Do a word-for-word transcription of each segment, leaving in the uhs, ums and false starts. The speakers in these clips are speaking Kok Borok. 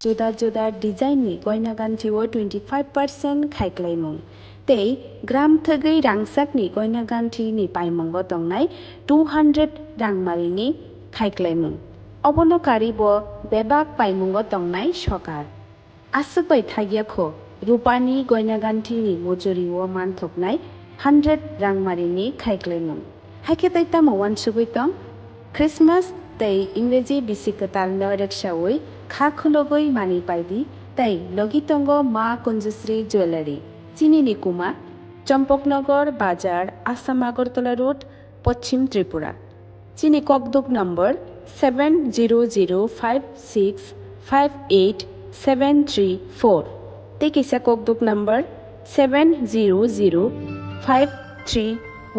Juda juda design ni goina ganthi o twenty five percent khaiklaimung tei gram thwgwi rangchak ni goina ganthi ni paimungo tongnai two hundred rangmari ni khaiklaimung. Obono kari bo bebak paimungo tongnai sokar. Aswk bai thagya kho, rupani goina ganthini mujuri o manthoknai hundred rangmarini khaiklaimung. Haikhe tai tamo uansugwi tong? Christmas tei Ingreji bisi kwtalno reksaui kha khulugwi manwi paidi tei logi tongo Ma Kunjusri Jewellery, chini ni kuma, Champaknagar Bazar, Assam Agartala Road, Poschim Tripura. Chini kokduk number seven zero zero five six five eight seven three four. Tei kisa kokduk number seven zero zero five three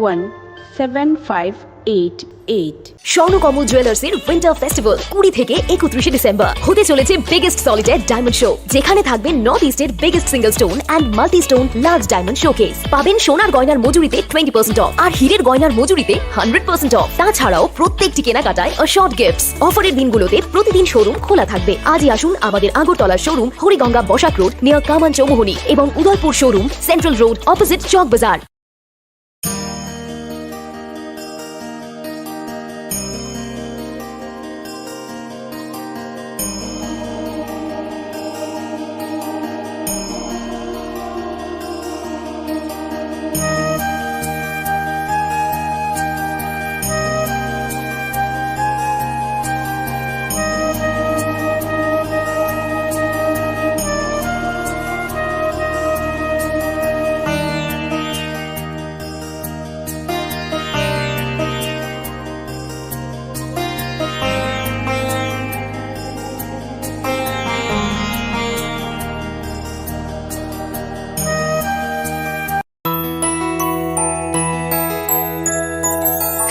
one seven five eight eight. Swarnakamal জুয়েলার্সের winter festival কুড়ি থেকে একত্রিশে ডিসেম্বর হতে চলেছে biggest solitaire diamond show, যেখানে থাকবে নর্থ ইস্টের biggest single stone and multi stone large diamond showcase. পাবেন সোনার গয়নার মজুরিতে টোয়েন্টি পার্সেন্ট অফ আর হীরের গয়নার মজুরিতে হান্ড্রেড পার্সেন্ট অফ। তাছাড়াও প্রত্যেকটি কেনাকাটায় অ্যাসিওর্ড গিফটস। অফারের দিনগুলোতে প্রতিদিন শোরুম খোলা থাকবে। আজই আসুন আমাদের আগরতলার showroom Hariganga Basak road near Kaman Chowmuhani এবং Udaipur showroom central road opposite Chowk Bazar.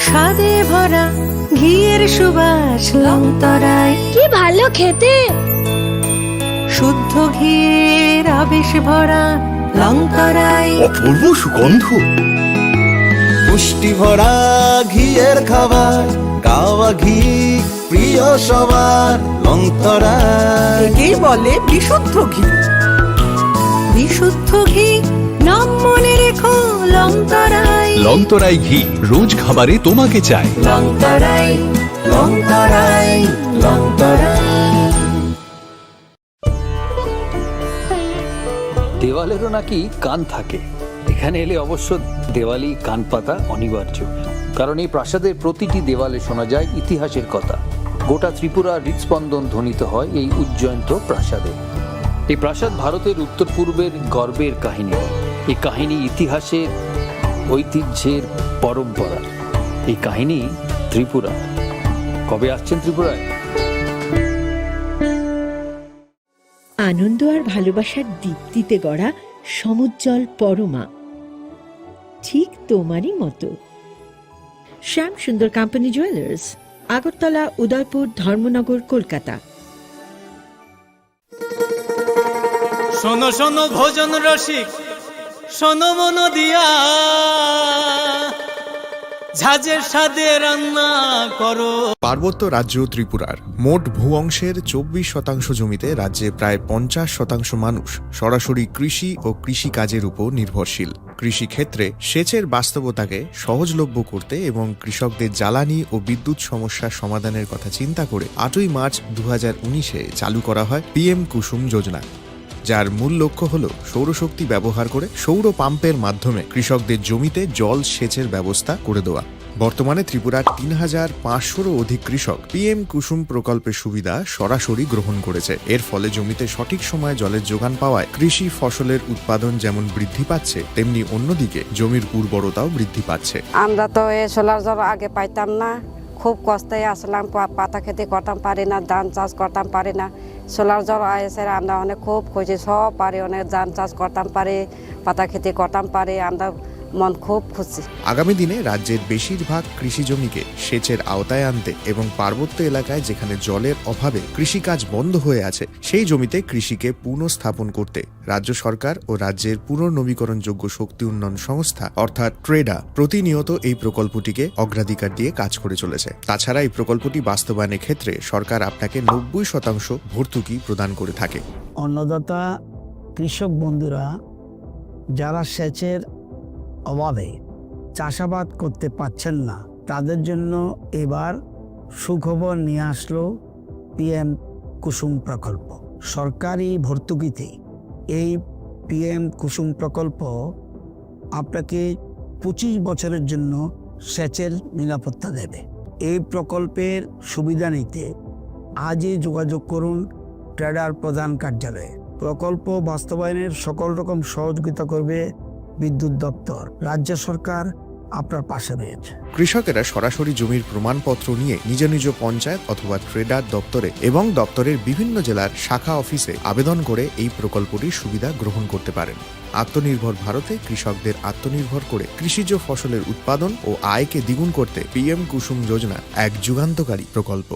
স্বাদে ভরা ঘিয়ের সুবাস লংতরাই। কি ভালো খেতে! শুদ্ধ ঘিয়ের আবেশ ভরা লংতরাই। অপূর্ব সুগন্ধ। পুষ্টি ভরা ঘিয়ের খাবার, গাওয়া ঘি প্রিয় সবার, লংতরাই। একেই বলে বিশুদ্ধ ঘি। বিশুদ্ধ ঘি, নাম মনে রেখো, লংতরাই। লংতরাই ঘি, রোজ খাবারে তোমাকে চাই। লংতরাই, লংতরাই, লংতরাই। দেওয়ালেরও নাকি কান থাকে। এখানে এলে অবশ্য দেওয়ালি কান পাতা অনিবার্য, কারণ এই প্রাসাদের প্রতিটি দেওয়ালে শোনা যায় ইতিহাসের কথা। গোটা ত্রিপুরার হৃদস্পন্দন ধ্বনিত হয় এই উজ্জয়ন্ত প্রাসাদে। এই প্রাসাদ ভারতের উত্তর পূর্বের গর্বের কাহিনী। এই কাহিনী ইতিহাসের, ঐতিহ্যের পরম্পরা। এই কাহিনী ত্রিপুরা। কবে আসছেন ত্রিপুরায়? আনন্দ আর ভালোবাসার দীপ্তিতে গড়া সমুজ্জ্বল পরমা, ঠিক তোমারই মতো। শ্যাম সুন্দর কোম্পানি জুয়েলার্স, আগরতলা, উদয়পুর, ধর্মনগর, কলকাতা। শোনো শোনো ভোজন রসিক, শোনো মন দিয়া, ঝাঁঝের স্বাদে রান্না করো। পার্বত্য রাজ্য ত্রিপুরার মোট ভূ অংশের চব্বিশ শতাংশ জমিতে রাজ্যে প্রায় পঞ্চাশ শতাংশ মানুষ সরাসরি কৃষি ও কৃষি কাজের উপর নির্ভরশীল। কৃষিক্ষেত্রে সেচের বাস্তবতাকে সহজলভ্য করতে এবং কৃষকদের জ্বালানি ও বিদ্যুৎ সমস্যা সমাধানের কথা চিন্তা করে আটই মার্চ দু হাজার উনিশে চালু করা হয় পিএম কুসুম যোজনা, যার মূল লক্ষ্য হল সৌরশক্তি ব্যবহার করে সৌর পাম্পের মাধ্যমে কৃষকদের জমিতে জল সেচের ব্যবস্থা করে দেওয়া। বর্তমানে ত্রিপুরার তিন হাজার পাঁচশোরও অধিক কৃষক পিএম কুসুম প্রকল্পের সুবিধা সরাসরি গ্রহণ করেছে। এর ফলে জমিতে সঠিক সময়ে জলের যোগান পাওয়ায় কৃষি ফসলের উৎপাদন যেমন বৃদ্ধি পাচ্ছে, তেমনি অন্যদিকে জমির উর্বরতাও বৃদ্ধি পাচ্ছে। আমরা তো এই সোলার জল আগে পাইতাম না, খুব কষ্টে আসলাম, পা-, পাতা খেতে করতাম পারি না, ধান চাষ করতাম পারি না। সোলার জল এসে আমরা অনেক খুব খুশি, সব পারি, অনেক ধান চাষ করতাম পারি, পাতা খেতে করতাম পারি। আমরা মন খুব খুশি। আগামী দিনে রাজ্যের বেশিরভাগ কৃষি জমিকে সেচের আওতায় আনতে এবং পার্বত্য এলাকায় যেখানে জলের অভাবে কৃষিকাজ বন্ধ হয়ে আছে, সেই জমিতে কৃষিকে পুনঃস্থাপন করতে রাজ্য সরকার ও রাজ্যের পুনর্নবীকরণযোগ্য শক্তি উন্নয়ন সংস্থা অর্থাৎ ট্রেডা প্রতিনিয়ত এই প্রকল্পটিকে অগ্রাধিকার দিয়ে কাজ করে চলেছে। তাছাড়া এই প্রকল্পটি বাস্তবায়নের ক্ষেত্রে সরকার আপনাকে নব্বই শতাংশ ভর্তুকি প্রদান করে থাকে। অন্নদাতা কৃষক বন্ধুরা যারা সেচের অভাবে চাষাবাদ করতে পারছেন না, তাদের জন্য এবার সুখবর নিয়ে আসলো পিএম কুসুম প্রকল্প। সরকারি ভর্তুকিতে এই পিএম কুসুম প্রকল্প আপনাকে পঁচিশ বছরের জন্য সেচের নিরাপত্তা দেবে। এই প্রকল্পের সুবিধা নিতে আজই যোগাযোগ করুন ট্রেডার প্রধান কার্যালয়ে। প্রকল্প বাস্তবায়নের সকল রকম সহযোগিতা করবে বিদ্যুৎ দপ্তর। রাজ্য সরকার আপনার পাশে রয়েছে। কৃষকেরা সরাসরি জমির প্রমাণপত্র নিয়ে নিজ নিজ পঞ্চায়েত অথবা ট্রেডার দপ্তরে এবং দপ্তরের বিভিন্ন জেলার শাখা অফিসে আবেদন করে এই প্রকল্পটির সুবিধা গ্রহণ করতে পারেন। আত্মনির্ভর ভারতে কৃষকদের আত্মনির্ভর করে কৃষিজ ফসলের উৎপাদন ও আয়কে দ্বিগুণ করতে পিএম কুসুম যোজনা এক যুগান্তকারী প্রকল্প।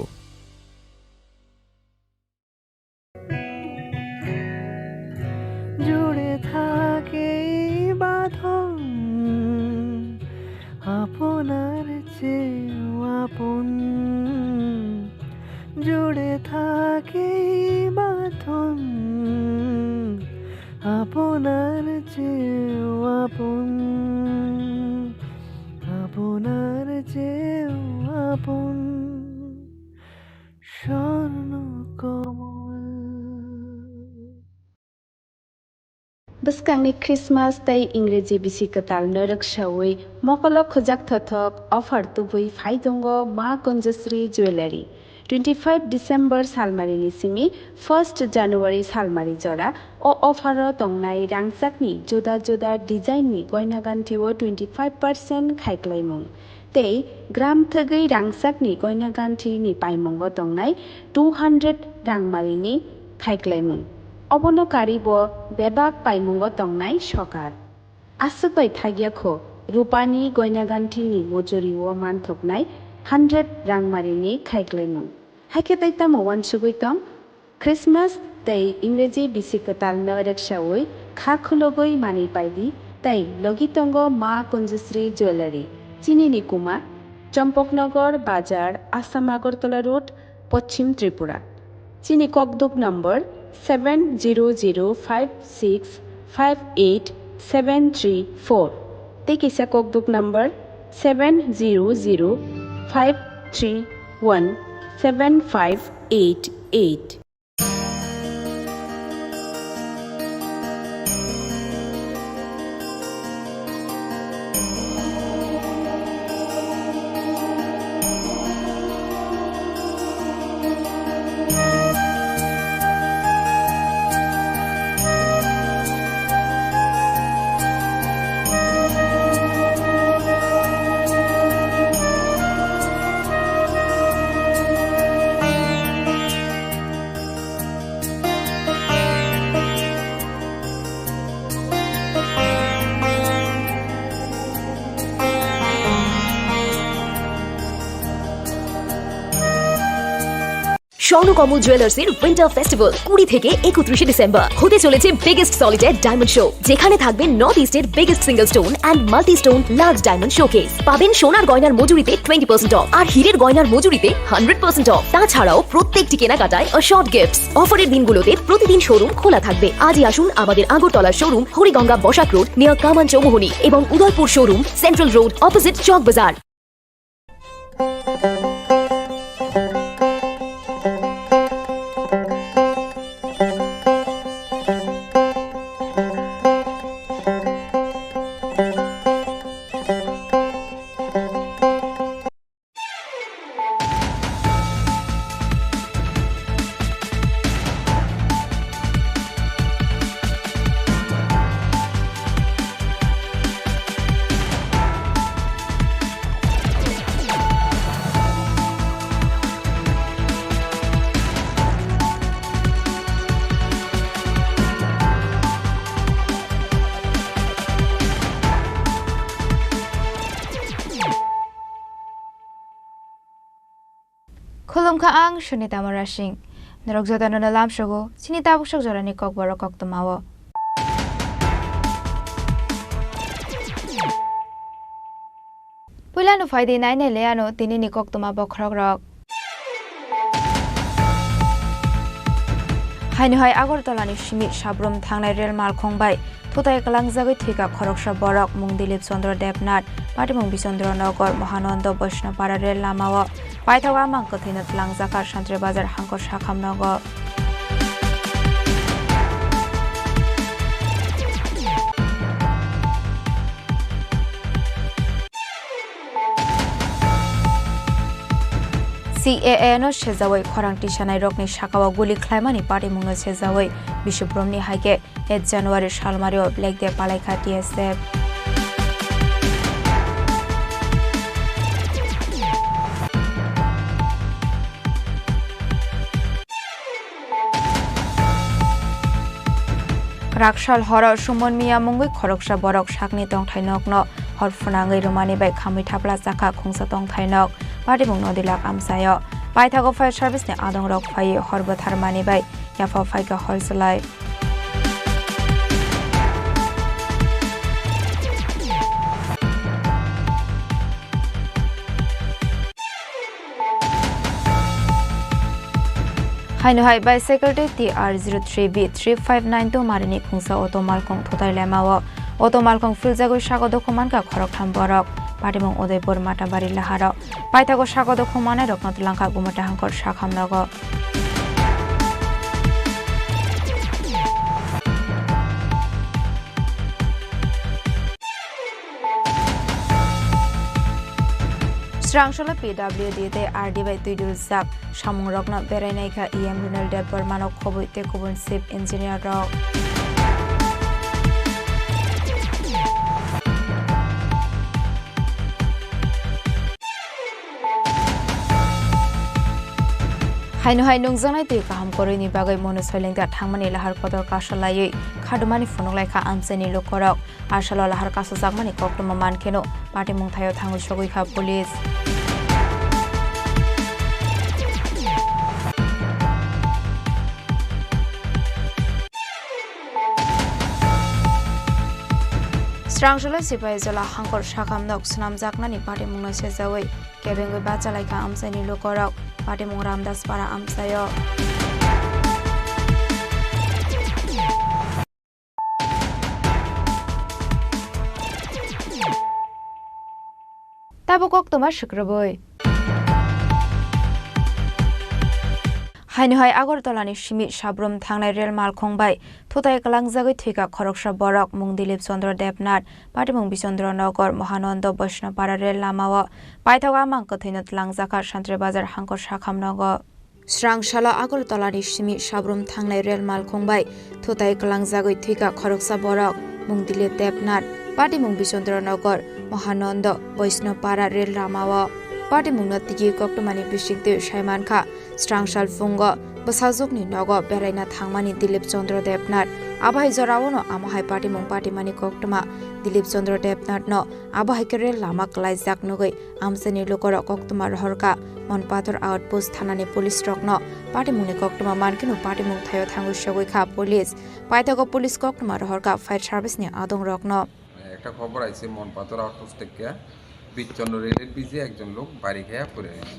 জুড়ে থাকে এই বাঁধন, আপনার চেয়েও আপন। জুড়ে থাকে এই বাঁধন, আপনার চেয়েও আপন, আপনার চেয়েও আপন। স্বর্ণ কমল। Bwskangni Christmas tei Ingreji bisi kwtal no rwksaui mokolo khujak thothok offer tubui phai tongo Ma Kunjasri Jewellery. Twenty five December salmarini simi first January salmari jora o offer o tongnai rangchakni juda juda design ni goina ganthi o twenty five percent khaiklaimung. Tei gram thwgwi rangchakni goina ganthini paimungo tongnai two hundred rangmarini khaiklaimung. Obono karwi bo bebak paimungo tongnai sokar. Aswk bai thagya kho, rupani goina ganthini mojori o manthoknai hundred rangmarini khaiklaimung. Haikhe tei tamo uansugwi tong? Christmas tei Ingreji bisi kwtal no rwksaui kha khulugui manwi paidi tei logi tongo Ma Kunjasri Jewellery, chini ni kuma, Champaknagar Bazar, Assam Agartala Road, Poschim Tripura. Chini kokduk number seven zero zero five six five eight seven three four. Tei kisa kokduk number seven zero zero five three one seven five eight eight. Swarnakamal জুয়েলার্সের winter festival কুড়ি থেকে একত্রিশে ডিসেম্বর হতে চলেছে biggest solitaire diamond show, যেখানে থাকবে নর্থ ইস্টের biggest single stone and multi stone large diamond showcase. পাবেন সোনার গয়নার মজুরিতে টোয়েন্টি পার্সেন্ট অফ আর হীরের গয়নার মজুরিতে হান্ড্রেড পার্সেন্ট অফ। তাছাড়াও প্রত্যেকটি কেনাকাটায় অ্যাসর্ড গিফটস। অফারের দিনগুলোতে প্রতিদিন শোরুম খোলা থাকবে। আজই আসুন আমাদের Agartala showroom Hariganga Basak road near Kaman Chowmuhani এবং Udaipur showroom central road opposite Chowk Bazar. Khulumkha ang Sunita Murasing. Norok jotono no lamsogo chini tabuk sok jorani kokborok koktwmao. Puilano phaidi nainai le ano tinini koktwma bokhorokrok. Haino hai Agartala ni simi Sabrum thangnai rel malkhung bai thutai kwlangjagwi thwikha khoroksa borok, mung Dilip Chandra Debnath, patimung Bichandra Nagar, Mahananda, Vaishnopara rel lamao. Paithago amang kwthwino twlangjakha Santri Bazar hangkor sakham nogo. C A A no sejawi khorang tisanai rokni sakao guli khlaimani patimungno sejawi Bishopbromni hai khe eight January salmario Black Day palaikha T S F. Raksal horo Suman Miya mungwi khoroksa borok sakni tongthai nokno hor phwnangwi rwmani bai khamwi thapla chakha khungsa tongthai nok. Patimung Nodilak amchaio. Paithago fire service ni adongrok phaiwi hor bwtharmani bai yapha phaikha hor chwlai. Haino hai bicycle tei T R zero three B three five nine two marini khungsa auto malkhung thutai lemao. Auto malkhung philjagwi sago dokhuk mankha khoroktham borok. Patimung Udaipur Matabari Laharo. Paithago sago dokhuk manai rokno twlangkha Gumata hangkor sakham nogo. Srangsala P W D tei R D bai twi duljak samungrokno berainaikha E M Runal Debbarmano khobwi tei kubun chief engineer rok. Haino hai nungjaknai twi kaham kwrwini bagwi Monu Soilengta thangmani lahar kotor kasalaiwi khadumani phunuklaikha amchaini lukorok. Asalo lahar kasajakmani koktwma mankheno patimung thaio thangwi sogwikha police. Srangsala Sipaijala hangkor sakham nok swnamjaknani patimungno sejawi kebengwi bachalaikha amchaini lukorok, patimung Ramdaspara amchaio. Tabuk koktwma swkrwbwi. Haino hai Agartala ni simi Sabrum thangnai rel malkhung bai thutai kwlangjagwi thwikha khoroksa borok, mung Dilip Chandra Debnath, patimung Bichandra Nagar, Mahananda, Vaishnopara rel lamao. Paithago amang kwthwino twlangjakha Santri Bazar hangkor sakham nogo. Srangsala Agartala ni simi Sabrum thangnai rel malkhung bai thutai kwlangjagwi thwikha khoroksa borok, mung Dilip Debnath, patimung Bichandra Nagar, Mahananda, Vaishnopara rel lamao. Patimungno tigi koktwmani bisingtwi saimankha, srangsal phungo bwsajwkni nogo beraina thangmani Dilip Chandra Debnath. Abo hai joraono amo hai patimung patimani koktwma Dilip Chandra Debnathno abo hai khe rel lama kwlaijak nugwi amchaini lukorok koktwma rohorkha. Monpathor outpost thanani police rokno patimungni koktwma mankheno patimung thaio thangwi sogwikha police. Paithago police koktwma rohorkha fire service ni adongrokno. একটা খবর আইছে মনপাথর আউটপোস্ট থেকে বিচ্ছন্ন রেলের ব্রিজে একজন লোক বাড়ি খেয়ে পড়ে রয়েছে।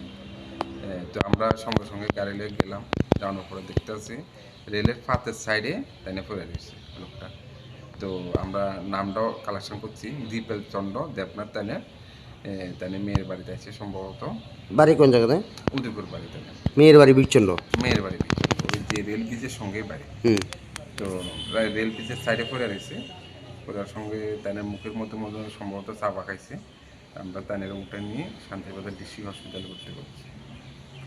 এ, তো আমরা সঙ্গে সঙ্গে গাড়ি নিয়ে গেলাম, যাওয়ার পরে দেখতে পাচ্ছি রেলের পাতের সাইডে তাইনে পড়ে রয়েছে লোকটা। তো আমরা নামটাও কালেকশন করছি, দীপেল চন্দ্র দেবনাথ তাইনে। এ, তাইনে মেয়ের বাড়িতে আছে সম্ভবত। বাড়ি কোন জায়গাতে? উদয়পুর বাড়ি তাইনে। মেয়ের বাড়ি বিচ্ছন্ন? মেয়ের বাড়ি বিচ্ছন্ন, ওই যে রেল ব্রিজের সঙ্গেই বাড়ি। হুম। তো রে-, রেল ব্রিজের সাইডে পড়ে রয়েছে। পড়ার সঙ্গে তাইনের মুখের মধ্যে মধ্যে সম্ভবত চাপা খাইছে। আমরা তাইনের উঠে নিয়ে শান্তিবাজার ডিস্ট্রিক্ট হসপিটালে ভর্তি করছি।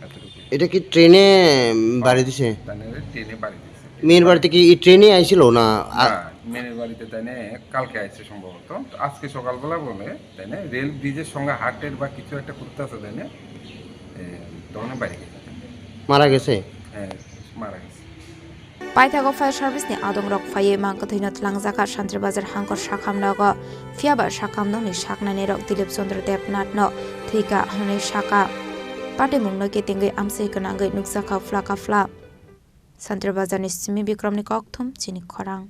এতটুকু। এটা কি ট্রেনে, উম, বাড়ি দিছে? তাইনের ট্রেনে বাড়ি দিছে। মেয়ের বাড়িতে কি এই ট্রেনে আইছিল না? আ- না, মেয়ের বাড়িতে তাইনে কালকে আইছে সম্ভবত। তো আজকে সকালবেলা বলে তাইনে রেল ব্রিজের সঙ্গে হার্টের বা কিছু একটা করতে আছে তাইনে, এ, তখন বাড়ি গেছে। মারা গেছে? হ্যাঁ, মারা গেছে। Paithago fire service ni adongrok phaiwi mang kwthwino twlangjakha Santri Bazar hangkor sakham nogo. Phiyaba sakham nokni saknainirok Dilip Chandra Debnathno thwikha hwnwi sakha. Patimungno kitingwi amsui gwnangwi nukjakha phlaka phla. Santirbazarni simi Bikramni kokthum chini khorang.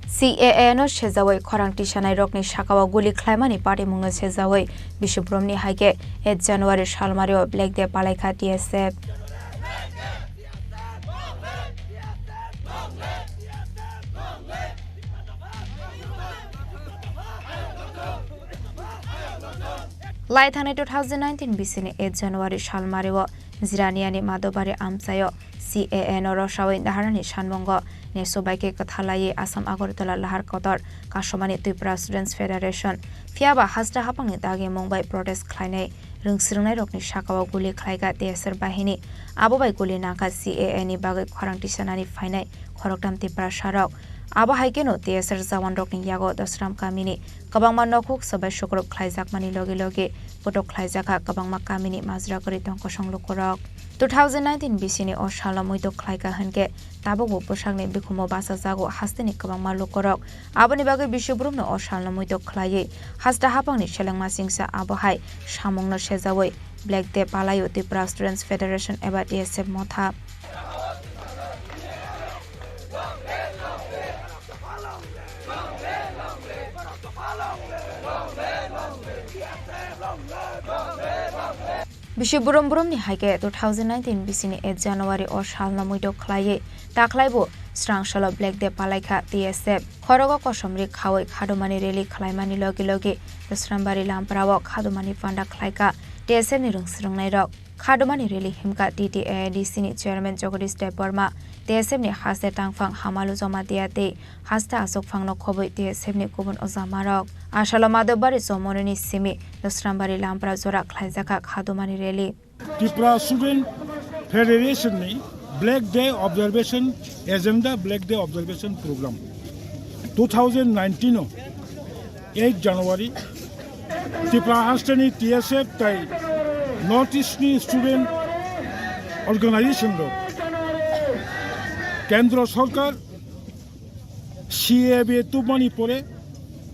C A A no sejawi khorang tisanairokni sakao guli khlaimani patimungno sejawi Bishopbromni hai khe eight January salmario Black Day palaikha T S F. Lai thani two thousand nineteen bisini eight January salmario Jiraniani Madhobari amchaio C A A no rwsawi naharani sanmungo nesu bai khe kwthalaiwi Assam Agartala lahar kotor kasumani Tripura Students Federation. Phiyaba hasta hapangni dagi mung bai protest khlainai rwngsrwngnairokni sakao guli khlaikha T S R bahini. Abo bai guli nangkha C A A ni bagwi khorang tisanani phainai khoroktham Tiprasarok. Abo hai kheno T S R jawanrokni yago Dosram kamini kwbangma nokhuk swbai sukrub khlaijakmani logi logi kotok khlaijakha kwbangma kamini majra kwrwi tong kosong lukurok. Two thousand nineteen bisini o salno muitok khlaikha hwnkhe tabukbo bwsakni bikhumo bachajago hasteni kwbangma lukurok. Aboni bagwi Bishopbromno o salno muitok khlaiwi hasta hapangni selengma singsa abo hai samungno sejawi Black Day palaio Tripura Students Federation eba T S F motha. Bishopbrom bromni hai khe two thousand nineteen bisini eight January o salno muitok khlaiwi takhlaibo srang salo Black Day palaikha T S F. Khorogo kosom ri khawi khadumani rally khlaimani logi logi Dosrambari Lamprao khadumani panda khlaikha T S F ni rwngsrwngnairok. Khadumani rally himkha T T A A D C ni chairman Jagadish Debbarma, T S F ni haste tangphang Hamalu Jamatia tei haste achukphangno khobwi T S F ni kubun ojamarok. Asalo Madhobari Chomoni ni simi Dosrambari Lampra jora khlaijakha khadumani rally. Tripura Student Federation ni Black Day Observation Agenda, Black Day Observation Program two thousand nineteen o eight January Tripura hasteni T S F tai North East ni student organization rok Kendro Sorkar C A A tubmani pore,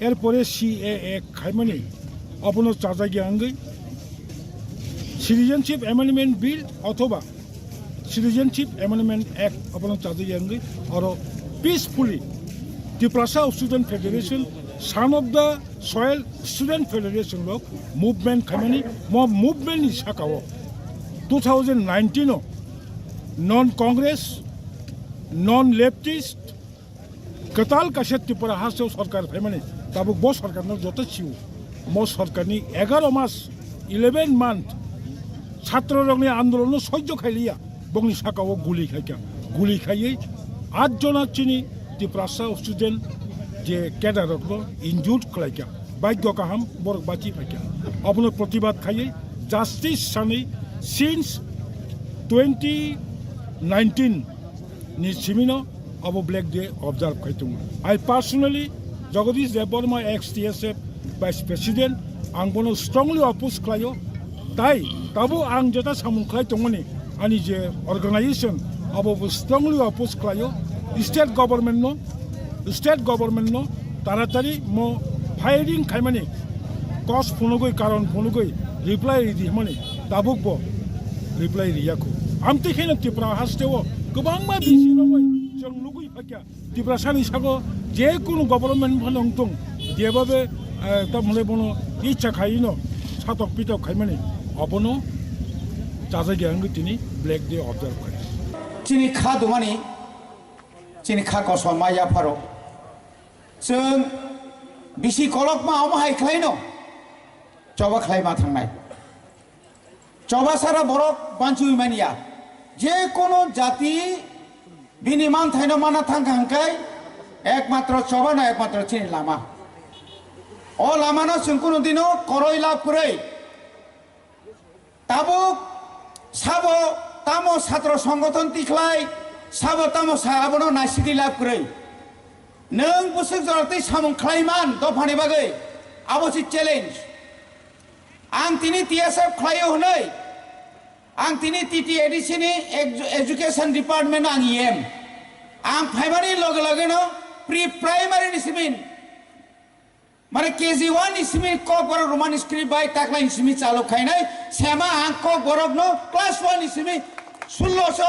er pore C A A khaimani, abono chajagya wngwi Citizenship Amendment Bill othoba Citizenship Amendment Act abono chajagya wngwi oro peacefully Tiprasa Student Federation, son of the soil student federation rok movement khaimani, mo movement ni sakao two thousand nineteen o non Congress, non leftist, kwtal kaisa Tripura hasteo sorkar phaimani, tabuk bo sorkarno joto sio. Mo sorkarni egaro mas, eleven month, chhatrorokni andolonno soijo khailiya, bongni sakao guli khaikha. Guli khaiwi at jona chini Tiprasa student je cadre rokno injured khlaikha. Bhagyo kaham borok bachi phaikha. Abono protibad khaiwi justice sanwi since twenty nineteen ni simino abo Black Day observe khai tongo. I personally, Jagadish Debbarma, ex T S F Vice President, ang bono strongly oppose khlaio. Tai tabuk ang jeta samung khlai tongmani, ani je organization, abo bo strongly oppose khlaio. State government no, state government no taratari mo firing khaimani cause phunugwi, karon phunugwi reply ridi hwnmani tabuk bo reply riyakhu. Amtwi kheno Tripura hasteo kwbangma bisi romwi chwng nugwi phaikha. Tiprasani sago je kunu government phano wngtong, jebabe, eh, tamhole bono icha khaino satok pitok khaimani, abono chajagya wngwi tini Black Day observe khai. Chini kha dumani, chini kha kosom ma yapharo. Chwng bisi kolokma omo hai khlaino choba khlai ma thangnai. Choba sara borok banchiwi manya. Je kono jati bini manthaino mana thangkha hwnkhe ekmatro choba no ekmatro chini lama. O lamano chwng kunu dino koroi lab kwrwi. Tabuk sabo tamo satro songgothon tikhlai, sabo tamo sa abono naisigwi lab kwrwi. Nwng bwswk jora twi samung khlai man dophani bagwi, Abo se challenge. Ang tini T S F khlaio hwnwi, ang tini T T A D C ni edu-, Education Department ang E M. Ang phaimani loge loge no pre-primary ni simi, mane K G one ni simi Kokborok Roman script bai taklai ni simi chalu khainai, sema ang Kokborok no class one ni simi sullo so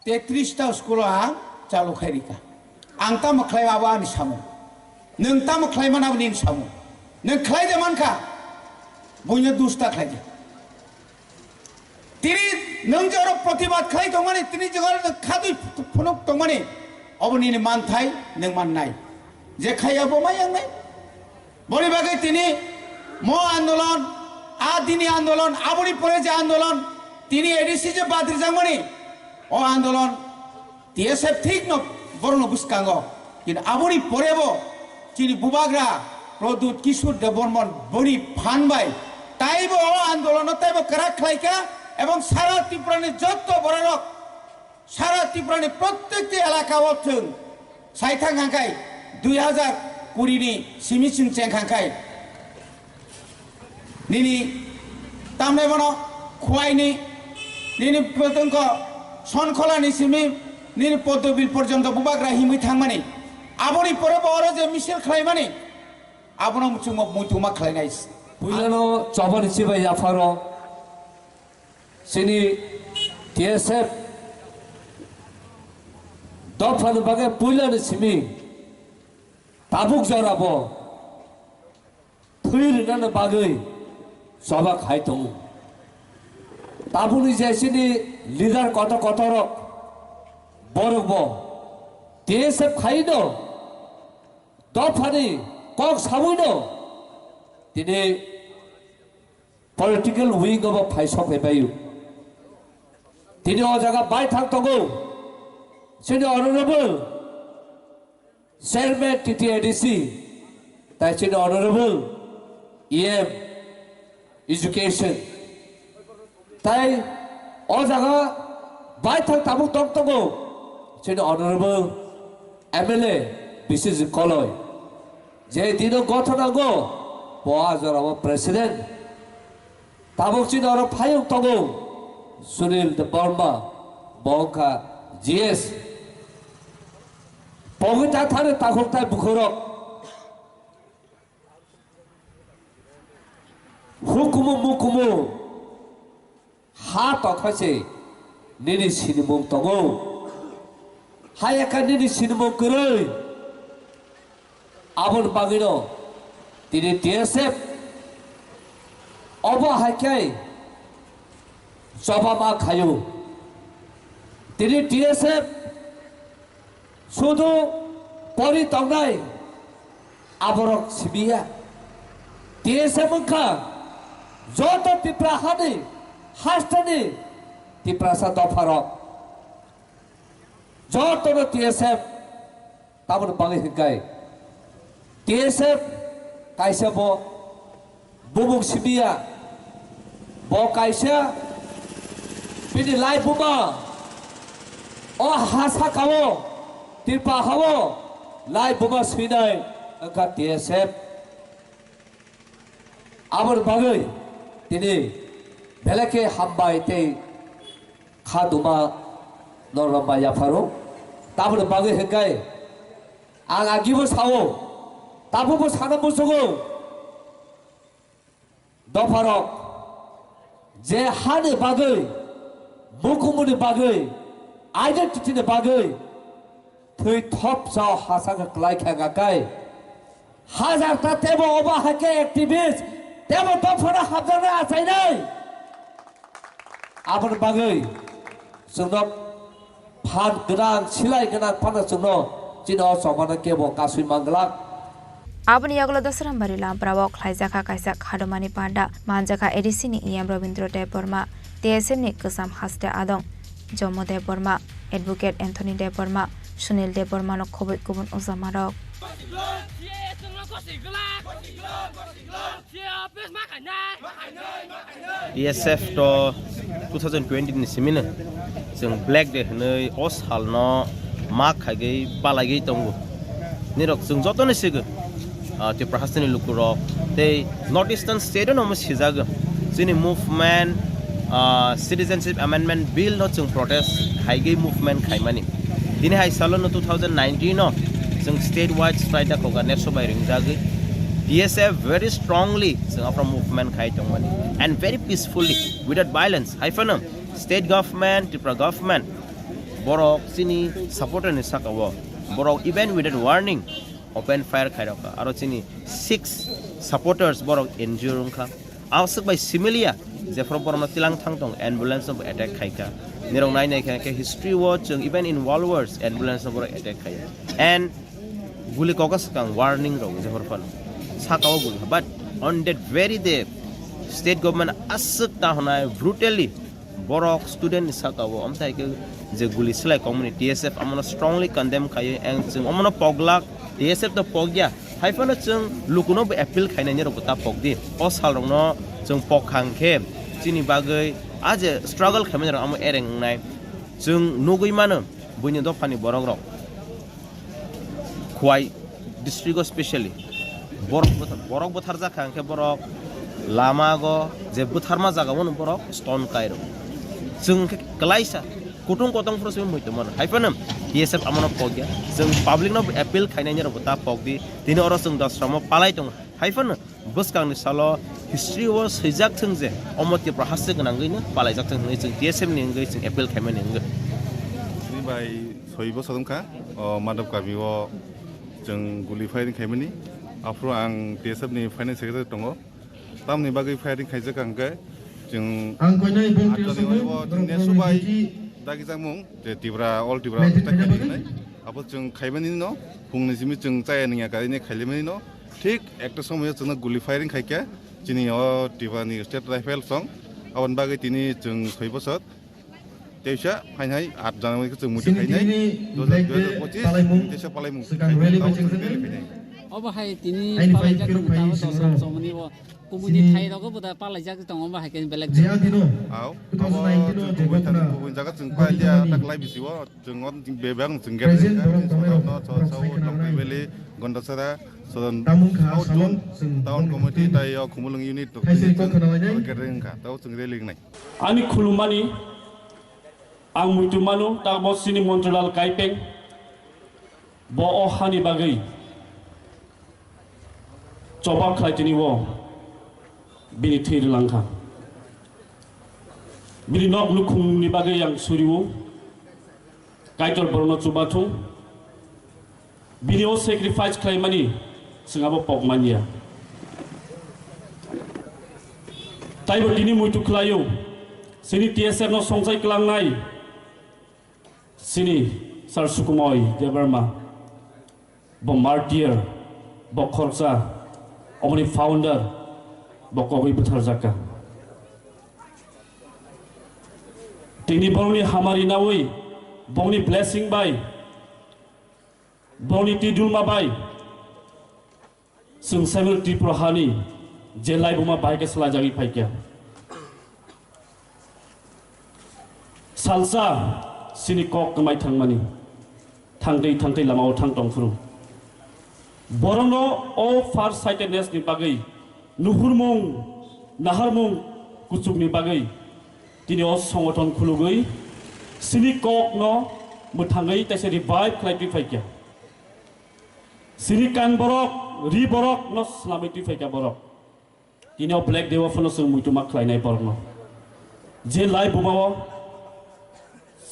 Tetris ta school o ang chalu khai rika. Ang tamo khlai abo ani samung. Nwng tamo khlai man abo nini samung. Nwng khlai de man kha. Buino dusta khlai de. Tini nwng je oro protibad khlai tongmani, tini je oro khadui phunuk tongmani. Obo nini manthai nwng mannai. Je khai abo mai yang nai. Boni bagwi tini mo andolon, a dini andolon, aboni pore je andolon, tini A D C je badrijakmani, o andolon T S F thik no borokno bwskango. Kintu aboni pore bo chini bubagra Pradyut Kishore Debbarman boni phan bai taibo o andolono taibo kwrak khlaikha, ebong sara Tripura ni jotto bororok Sara Tripura ni prottekti elaka o chwng sai thang hang khai dui hazar kuri ni simi chwng cheng hang khai. Nini tamnai bono Khowai ni, nini pwtwng ko Sonkhola ni simi nini Poddobil porjonto bubagra himwi thangmani. Aboni pore bo oro je misil khlaimani, abono chwngbo muitu ma khlainai. Puilano chobani chibai yapharo. Chini T S F dophani bagwi puilani simi tabuk jorabo thwi rwnani bagwi choba khai tongo. Tabukni je chini leader kotor kotorrok borokbo T S F khaino dophani kok sabwino tini political wing obo phai sok phai paio. Tini o jaga bai thang tongo chini honorable chairman T T A D C, tai chini honorable E M education, tai o jaga bai thang tabuk tong tongo chini honorable M L A B C G Koloi. Je dino gotho nango, bo a jorao president. Tabuk chini oro phayung tongo Sunil Debbarma, bo wngkha G S. Pogwi ta thani takhuk tai bukhurok. Hukumu mukumu ha tokha se nini sinimung tongo. Hayakha nini sinimung kwrwi. Aboni bagwino tini T S F obo hai khe choba ma khaio. Tini T S F sudu pori tongnai aborok sibiya. T S F wngkha joto Tipra hani hasteni Tiprasa dopharok jotono T S F. Tamoni bagwi hwnkhe T S F kaisa bo bumung simiya, bo kaisa bini lai buma o ha sakao, Tripura hao lai buma swinai wngkha T S F. Aboni bagwi tini belai khe hambai tei kha duma norok bai yapharo. Taboni bagwi hwnkhe ang agibo sao, tabukbo sana muchungo. Dopharok je hani bagwi, mukumuni bagwi, identity ni bagwi thwi thopsa o hachal kwlai khe wngkha khe, hajar ta tebo obo hai khe activist tebo dophano hapjaknai achainai. Aboni bagwi chwngno phan gwnang, silai gwnang phano chwngno chini o chobano kebo kasui manglak. Aboni yagulo Dosrambari Lampra o khlaijakha kaisa khadomani panda, manjakha A D C ni E M Robindra Debbarma, T S F ni kwcham haste adong Jomo Debbarma, Advocate Anthony Debbarma, Sunil Debbarma no khobwi kubun ujamarok. T S F to two thousand twenty ni simino chwng Black Day hwnwi o salno ma khaigwi palaigwi tongo. Nirok chwng jotono swigwi ah, Tripura hasteni lukurok tei North Eastern state-o no omo sijagwi chini movement, ah, Citizenship Amendment Bill no chwng protest khaigwi movement khaimani. Tini hai salo no two thousand nineteen no chwng state wide strike da koga next bai ringjagwi T S F very strongly chwng aphro movement khai tongmani and very peacefully without violence. Hai phano state government, Tripura government borok chini supporter ni saka o borok even without warning open fire khairokha. Aro chini six supporters borok injure wngkha. Aswk bai similia jephru borokno tilang thang tong ambulance no attack khaikha. Nirok nai nai khe history o chwng even in World Wars ambulance no borok attack khaiya. And guli koka swkang warning rok jephru phano saka o guli. But on that very day state government aswk ta hwnai brutally borok student ni saka o amthai khe je guli slai kongmani T S F amono strongly condemn khaio and chwng omono poglak T S F to pogya. Hai phano chwng lukuno bo appeal khainai ni rok bo ta pogdi. O sal rokno chwng pok khang khe chini bagwi a je struggle khaimani rok amo ereng wngnai. Chwng nugwi mano buini dophani borok rok. Khwai district o specially borok bwtha-, borok bwtharjak kha hwnkhe borok lama go je bwtharma jaga o borok stone kai rw. Chwng khe klaisa kutung kotong phuru simi muitu mano. Hai phano T S F amono pokya. Chwng public no appeal khainai ni rok bo ta pokdi. Tini oro chwng dosramo palai tongo. Hai phano bwskangni salo history o swijak thung je omo Tripura haste gwnangwi no palaijak thung hwnwi chwng T S F ni wngwi chwng appeal khaimani wngwi. Chini bai soi bosor wngkha, o Madhab Kami o chwng guli firing khaimani. Aphuru ang T S F ni finance secretary tongo. Tamni bagwi firing khaijak ang khe chwng Ang koinai bong T S F ni o chwng borok nesu bai dagi jakmung je Tripura, all Tripura attack khainai. Abo chwng khaimani no, phungni simi chwng chaya nungya kainai khailaimani no. Thik ekta somoyo chwngno guli firing khaikha chini o Tripura ni state rifle song. Aboni bagwi tini chwng soi bosor teisa phainai at January khe chwng muitu khainai. Dui hajar pochisni teisa palaimung swkang rally bai chwng khainai. Obo hai tini palaijak tabo dosrok somoni bo kumuni thai rogo bo da palaijak tongo obo hai khe belek. Au, abo chwng kubui thani kubui jaga chwng pailiya tak lai bisi o. Chwng o bebak chwng gate Present rwkha, borok tongnairok, no borok saikha nangnai. Valley, Gondasara, Southern Tamung kha South salon, Zone, chwng town bongni committee, twi tai o Khumulwng unit rok thaisai twi kok khna lainai. Gate wngnai, tabo chwng rally wngnai. Ani khulumani, ang muitu mano, tabo chini Montrilal Kaipeng, bo o hani bagwi choba khlai tini o bini thwi rwlangkha. Bini nok nukhungni bagwi ang suriwo. Kaitor borokno chubathung. Bini o sacrifice khlaimani chwng abo pok manya. Taibo tini muitu khlaio. Chini T S F no songchai klangnai. Chini Sir Sukumoi Debbarma. Bo martyr, bo khoroksa, oboni founder, bo kogwi butharjakha. Tini borokni hamari nawi, borokni blessing bai, borokni twi dulma bai, chwng Samuel Tripura hani je laibuma bai khe swlaijagwi phaikha. Salsa chini kok kwmai thangmani, thangtwi thangtwi lamao thang tongphuru. Borokno o far sightedness ni bagwi nuhurmung, naharmung kuchukni bagwi tini o songothon khulugwi chini kokno mwthangwi teisa revive khlai twi phaikha. Chini kan borok, ri borok no swnamwi twi phaikha borok. Tini o Black Day o phano chwng muitu ma khlainai borokno. Je lai buma o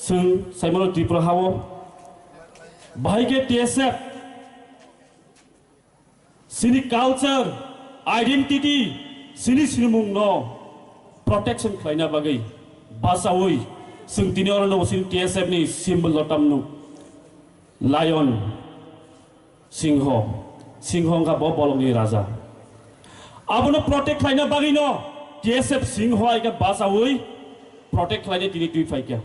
chwng saimano Tripura ha o bahai khe T S F chini culture, identity, chini sinimung no protection khlaina bagwi bachaui chwng tini oro no chini T S F ni symbol no tamno lion. Singho, singho wngkha bo bolongni raja. Abono protect khlaina bagwino T S F singho hai khe bachaui protect khlaina tini twi phaikha.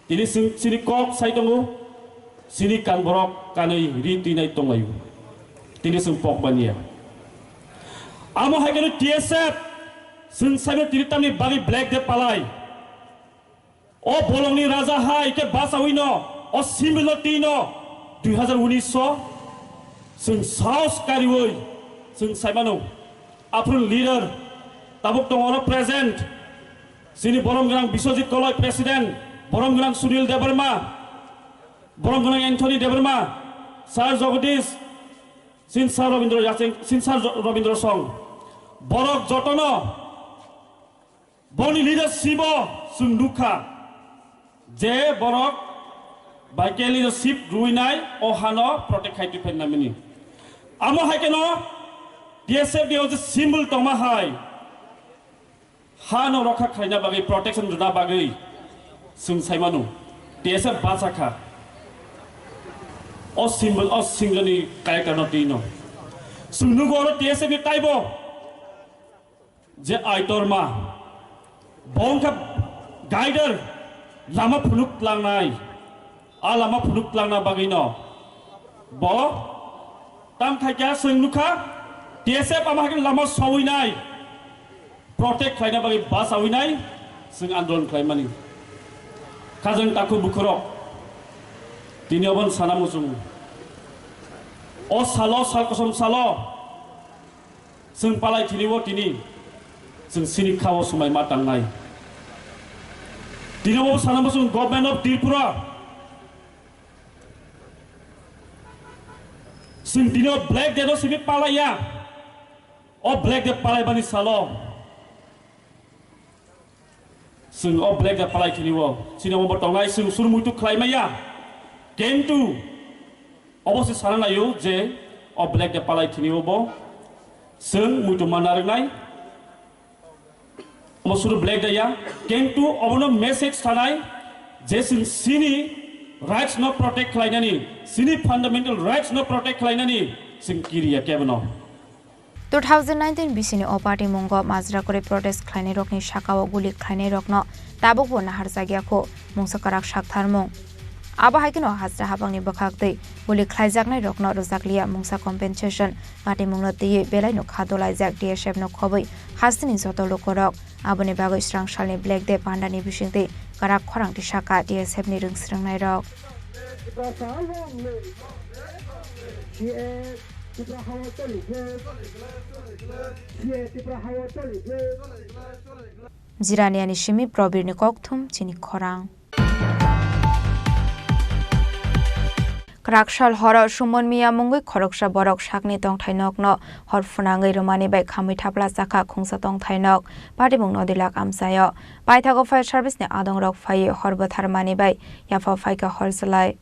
Tini chwng chini kok sai tongo, chini kan borok kanwi ri twinai tonglaio. Tini chwng pok manya. Amo hai kheno T S F chwng saino tini tamni bagwi Black Day palai. O bolongni raja hai khe bachawino o similo tino dui hazar unis o chwng saos kariwi Chwng sai mano, aphuru leader tabuk tongo oro present, chini borom gwnang Biswajit Koloi president, borom gwnang Sunil Debbarma, borom gwnang Anthony Debbarma, Sir Jagadish, Sir Rabindra Yacheng, Sir Jo-, Rabindra Song, borok jotono boni leadership o chwng nukha je borok bai khe leadership rwinai o hano protect khai twi phainai mani. Amo hai kheno T S F ni o je symbol tongma hai hano rokha khlaina bagwi, protection rwna bagwi chwng sai mano T S F bacha kha. O symbol, o single ni character no twi no chwng nugo oro T S F ni taibo je Aitorma, bo wngkha guider, lama phunuk tlangnai, a lama phunuk tlangna bagwino bo tam khaikha, chwng nukha T S F ama hakhe lama sowinai, protect khlaina bagwi bachawinai chwng andolon khlaimani. Khajang takhu bukhurok, tini obon sana muchung, o salo, sal kosom salo, chwng palai thini o tini chwng sini kha o swmai ma tangnai. Tini o sana muchung Government of Tripura, chwng tini o Black Day no simi palaiya, o Black Day palaibani salo. Chwng o Black Day palai thini o, chini omo bo tongnai chwng suru muitu khlai maya. Kintu obo se sana naio je o Black Day palai thini o bo chwng muitu manna rwnai. Omo suru Black Day ya, kintu obono message thanai je chwng chini rights no protect khlainani, chini fundamental rights no protect khlainani chwng kiriya kebono. Two thousand nineteen bisini o party mungo majra kwrwi protest khlainairokni sakao guli khlainairokno tabukbo naharjakya kho, mungsa kwrak saktharmung. Abo hai kheno hajra habangni bwkhak twi guli khlaijaknairokno rwjakliya mungsa compensation, party mungno twiwi belaino kha dolaijak D S F no khobwi hasteni joto lukurok. Aboni bagwi swrang salni Black Day pandani bisingtwi kwrak khorang tisaka D S F ni rwngsrwngnairok. Jiraniani simi Probirni kokthum chini khorang. Kwraksal horo Suman Miya mungwi khoroksa borok sakni tongthai nokno hor phwnangwi rwmani bai khamwi thapla chakha khungsa tongthai nok, patimung Nodilak amchaio. Paithago fire service ni adongrok phaiwi hor bwtharmani bai yapha phaikha hor chwlai.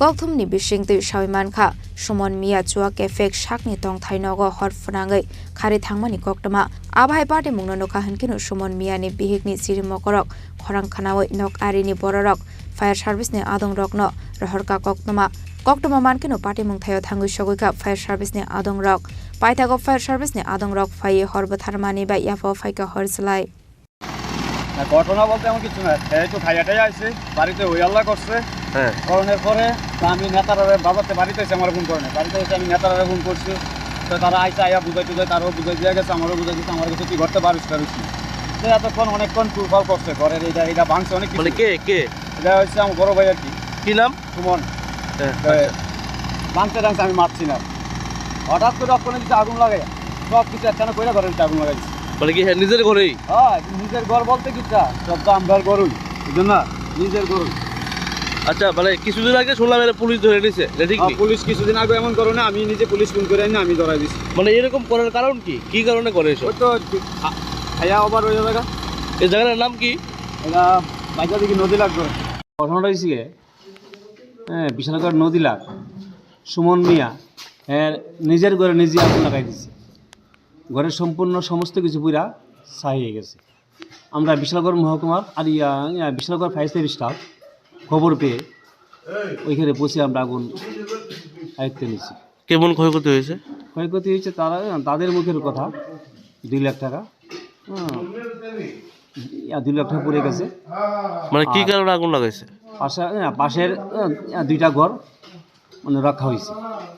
Kokthumni bisingtwi sawi mankha, Suman Miya Chuak Effect sakni tongthai nogo hor phwnangwi khari thangmani koktwma. Abo hai patimungno nukha hwnkhe no Suman Miyani bihikni chiri mokorok khorang khwnawi nok arini bororok fire service ni adongrokno rohorkha koktwma. Koktwma mankhe no patimung thaio thangwi sogwikha fire service ni adongrok. Paithago fire service ni adongrok phaiwi hor bwtharmani bai yapha phaikha hor chwlai. না, ঘটনা বলতে এমন কিছু না, সে একটু খাইয়া টাইয়া আইছে, বাড়িতে হই হাল্লা করছে। হ্যাঁ। করানোর পরে তো আমি নেতারা বাজাতে বাড়িতে এসে আমার ফোন করে না, বাড়িতে এসে আমি নেতারা ফোন করছি। তো তারা আইসা আইয়া বুঝাই টুঝাই, তারাও বুঝাই দিয়ে গেছে, আমারও বুঝাই দিচ্ছে, আমার কাছে কি ঘরটা বারিশ টারিশ না। তো এতক্ষণ অনেকক্ষণ টুফাও করছে, ঘরের এইটা, এইটা ভাঙছে অনেক কিছু। মানে কে, কে? এটা হচ্ছে আমার বড় ভাই আর কি। কি নাম? সুমন। হ্যাঁ, তো আচ্ছা। ভাঙতে টাঙতে আমি মারছি না। হঠাৎ করে অক্ষণে কিছু আগুন লাগে, সব কিছু একখানে করে ঘরের ভিতরে আগুন লাগাই দিচ্ছে। মানে কি, হ্যাঁ, নিজের ঘরেই? হ্যাঁ, নিজের ঘর বলতে কিতা, সব তো আমরার ঘরই, বুঝলেন না? নিজের ঘরই। আচ্ছা, মানে কিছুদিন আগে শুনলাম এরা পুলিশ ধরে নিছে, এটা ঠিক হ্যাঁ, নি? পুলিশ কিছুদিন আগে এমন করে না, আমি নিজে পুলিশ ফোন করে আনি আমি ধরাই দিছি। মানে এরকম করার কারণ কি? কি কারণে করে এসব? ওই তো খা-, খাইয়া ওভার হয়ে যাবে গা। এই জায়গাটার নাম কি? এটা বাইজা দেখি নদী লাগবে। ঘটনাটা হয়েছে গিয়ে, হ্যাঁ, বিশালগড় নদী লাগ, সুমন মিয়া, হ্যাঁ, নিজের ঘরে নিজে আগুন লাগাই দিছে। ঘরের সম্পূর্ণ সমস্ত কিছু পুরা ছাই হয়ে গেছে। আমরা বিশালগড় মহকুমার আর ইয়া, ইয়া, বিশালগড় ফায়ার সার্ভিস স্টাফ খবর পেয়ে ওইখানে পৌঁছে আমরা আগুন আয়ত্তে নিয়েছি। কেমন ক্ষয়ক্ষতি হয়েছে? ক্ষয়ক্ষতি হয়েছে তারা, তাদের মুখের কথা, দুই লাখ টাকা। হুম। ইয়া, দুই লাখ টাকা পড়ে গেছে। মানে কি আর কারণে আগুন লাগাইছে? পাশে, হ্যাঁ, পাশের, হ্যাঁ, দুইটা ঘর মানে রাখা হয়েছে।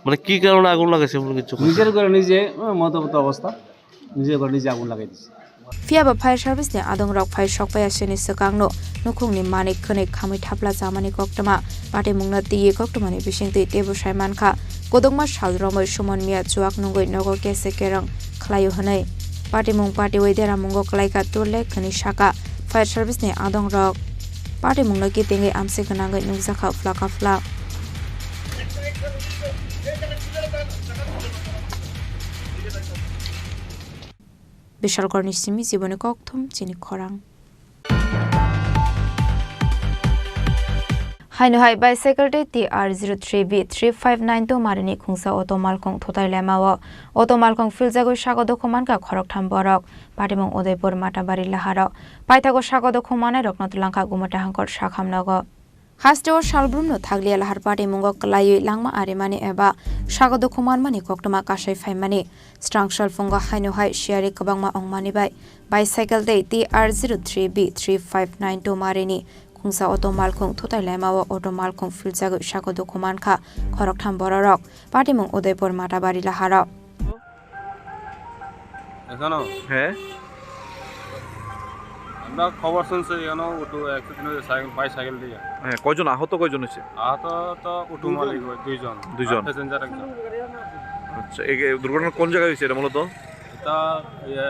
মানে কি কারণে আগুন লাগাইছে এমন কিছু? নিজের ঘরে নিজে, হ্যাঁ, মদ্যপাত অবস্থা, নিজের ঘরে নিজে আগুন লাগাই দিছে। Phiya ba fire service ni adong rok phai sok pai asini swkang no nukhung ni manwi khwnwi khamwi thapla chamani koktwma patimung no twiwi koktwma ni bising twi teibo sai mankha. Kodokma sal romwi Suman Miya chuak nungwi nogo kese kereng khlaio hwnwi patimung patiwi deramungo kwlaikha turlek hwnwi sakha fire service ni adong rok. Patimung no kitingwi amswk gwnangwi nukjakha phlaka phla. Bishalkorni simi jiboni kokthum chini khorang. Haino hai bicycle tei T R zero three B three five nine two marini khungsa auto malkhung thutai lemao. Auto malkhung philjagwi sago dukhu mankha khoroktham borok. Patimung Udaipur Matabari laharo. Paithago sago dukhu manai rokno twlangkha Gumate Hangkor sakham nogo. Hasteo salbrumno thakliya lahar patimungo kwlaiwi langma arimani eba sago dukhu manmani koktwma kasai phaimani. Srang salphungo haino hai siyari kwbangma ongmani bai bicycle tei T R zero three B three five nine two marini khungsa auto malkhung thutai lemao auto malkhung philjagwi sago dukhu mankha khoroktham bororok. Patimung Udaipur Matabari laharo. এখানো? হ্যাঁ। আমরা খবর শুনছি এখানে auto accident হয়েছে cycle, bicycle দিয়ে। হ্যাঁ, কয়জন আহত, কয়জন হয়েছে? আহত তো অটো মালিক ওই দুইজন, দুইজন। আর প্যাসেঞ্জার একজন। আচ্ছা, এই এই দুর্ঘটনা কোন জায়গায় হয়েছে এটা মূলত? এটা, ইয়ে,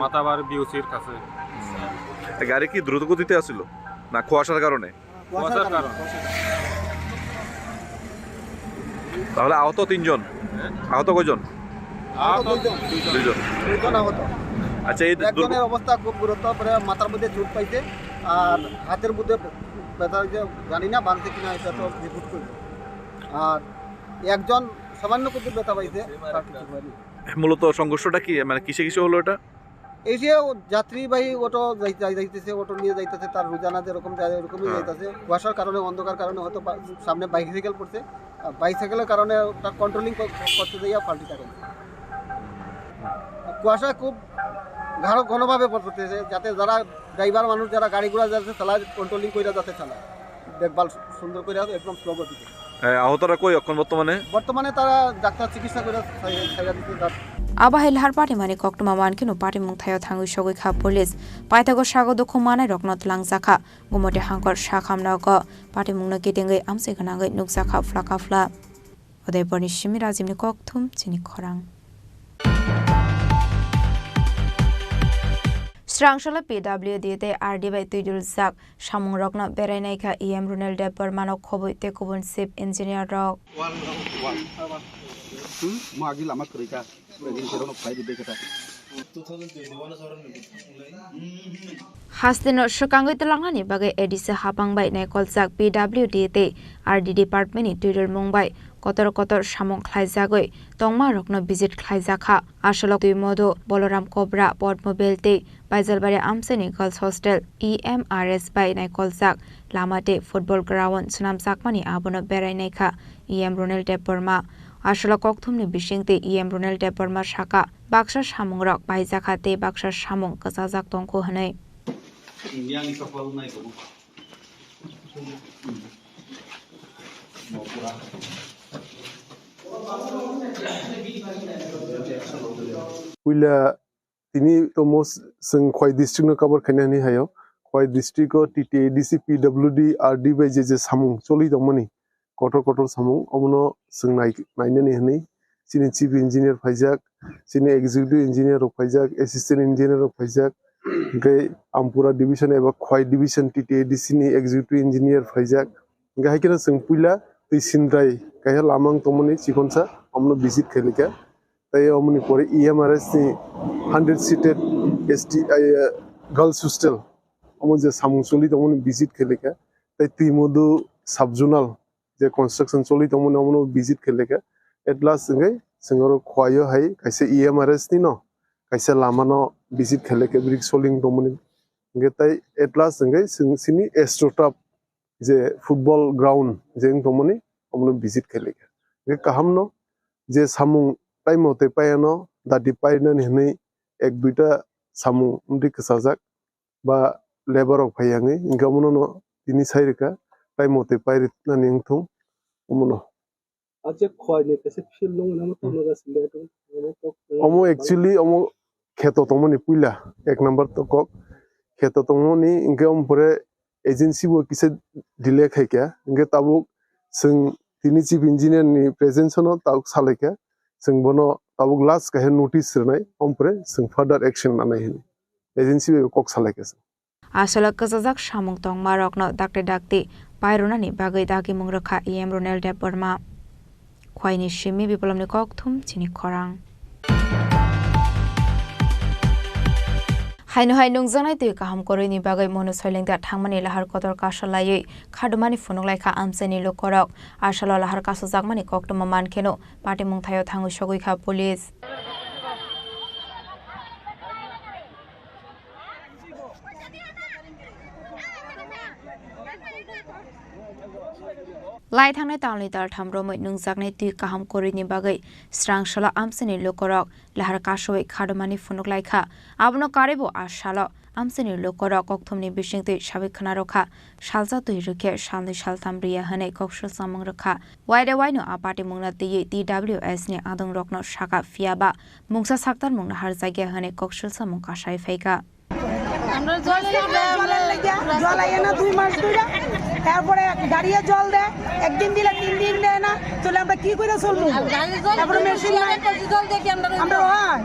মাতাবার বিওসির কাছে। এই গাড়ি কি দ্রুত গতিতে আসছিল না কুয়াশার কারণে? কুয়াশার কারণে। তাহলে আহত তিনজন। আহত কয়জন? আহত দুইজন। দুইজন। দুইজন আহত। আচ্ছা, এই দুর্ঘ- একজনের অবস্থা খুব গুরুতর, পরে মাথার মধ্যে চোট পাইছে, আর হাতের মধ্যে ব্যথা হয়েছে, জানি না বাঁধছে কিনা, এটা তো রিপোর্ট করবে। আর একজন সামান্য কিছু ব্যথা পাইছে, তার কিছু হয়নি। মূলত সংঘর্ষটা কি, মানে, কিসে কিসে হলো এটা? এই যে ও যাত্রীবাহী অটো যাই-, যাই-, যাইতেছে, অটো নিয়ে যাইতেছে, তার রোজানা যেরকম যায়, ওরকমই হ্যাঁ। যাইতেছে। কুয়াশার কারণে, অন্ধকার কারণে হয়তো বা-, সামনে বাইসাইকেল পড়ছে। আর বাইসাইকেলের কারণে ওটা কন্ট্রোলিং কর-, করতে যাইয়া ফাল্টি টাকা। কুয়াশা খুব ঘন-, ঘনভাবে পড়তেছে, যাতে যারা ড্রাইভার মানুষ, যারা গাড়ি ঘোড়া যাতে চালায়, কন্ট্রোলিং করে যাতে চালায়। দেখভাল সুন্দর করে একদম স্লো গতিতে। এ, আহতরা কই এখন বর্তমানে? বর্তমানে তারা ডাক্তার চিকিৎসা করে ছাড়িয়ে, ছাড়িয়ে দিতে তার Abo hai lahar patimani koktwma mankhe no patimung thaio thangwi sogwi kha police. Paithago sago dukhu manai rokno twlangjakha. Gumate Hangkor sakham nogo patimungno kitingwi amswk gwnangwi nukjakha phlaka phla. Udaipurni simi Rajibni kokthum chini khorang. Srangsola P W D tei R D bai twiduljak samungrokno berainaikha E M Runel Debbarmano khobwi tei kubun chief engineer rok. Hasteno swkangwi twlangnani bagwi A D C hapang bai naikoljak P W D tei R D department ni twidulmung bai kotor kotor samung khlaijagwi tongmarokno visit khlaijakha. Asolok Twimodu, Boloram Kobra, Podmo Bel tei Baijalbari amchaini Girls Hostel, E M R S bai naikoljak lama tei football ground swnamjakmani abono berainaikha E M Runel Debbarma. Asolok kokthumni bisingtwi E M Runel Debbarma sakha, baksa samungrok paijakha tei baksa samung kwchajak tongkhu hwnwi. Puila tini tomo s-, chwng Khowai district no cover khaina hinwi haio. Khowai district o T T A D C, P W D, R D bai je je samung choli tongmani, kotor kotor samung, omono chwng nai-, nainani hinwi chini chief engineer phaijak, chini executive engineer rok phaijak, assistant engineer rok phaijak, hwnkhe Ampura division eba Khowai division T T A D C ni executive engineer phaijak. Hwnkhe hai kheno chwng puila twi sindrai kaisa lama wng tongmani chikonsa, omono visit khailika. Tei omoni pore E M R S ni hundred seated S T, eh, girls hostel, omo je samung choli tongmani visit khailika. Tei Twimodu sub-zonal je construction choli tongmani omono visit khailika. At last hwnkhe chwng oro Khowai o hai kaisa E M R S ni no kaisa lama no visit khailika, brick soling tongmani. Hwnkhe tei at last hwnkhe chwng chini Astroturf je football ground je wng tongmani, omono visit khailai kha. Hingke kahamno je samung taimo tei payano dati painani hinwi ek duita samung wngtwi kwchajak ba labour rok phai yangwi, hingke omono no tini sai rwkha, taimo tei pairwnani wngthung omono. Ache khwai ni kaisa field nung nang tongma ga sile tong. Omo actually omo kheto tongmani puila ek number to kok kheto tongmani, hingke omo pore agency bo kisa delay khaikha, hingke tabuk chwng tini chief engineer ni presence no tabuk salaikha, chwng bono tabuk last kaisa notice rwnai, omo pore chwng further action nanai hinwi agency bai kok salaikha chwng. Aswlwk kwchajak samung tongmarokno dakti dakti pairwnani bagwi dagimung rwkha E M Ronel Debbarma. Khwaini simi Biplobni kokthum chini khorang. Haino hai nungjaknai twi kaham kwrwini bagwi Monu Soilengta thangmani lahar kotor kasalaiwi khadumani phunuk laikha amchaini lukorok. Asalo lahar kasajakmani koktwma mankheno patimung thaio thangwi sogwi kha police. Lai thangnai talni taltham romwi nungjaknai twi kaham kwrwini bagwi srang salo amchaini lukorok lahar kasowi khadumani phunuk lai kha. Abono karwibo a salo amchaini lukorok kokthumni bisingtwi sawi khna rw kha. Salsa twi rwkhe salnwi saltham riya hwnwi koksil samung rwkha. Waide waino a patimungno twiwi T W S ni adongrokno saka, phiyaba mungsa saktarmungno harjakya hwnwi koksil samung kasai phaikha. আমরা জল আমরা জলের লেগে জল আইয়ে না দুই মাস ধরে, তারপরে গাড়িয়ে জল দেয়, একদিন দিলে তিন দিন দেয় না, তাহলে আমরা কি করে চলবো? তারপরে মেশিন নাই। জল দেখি আমরা আমরা হয়।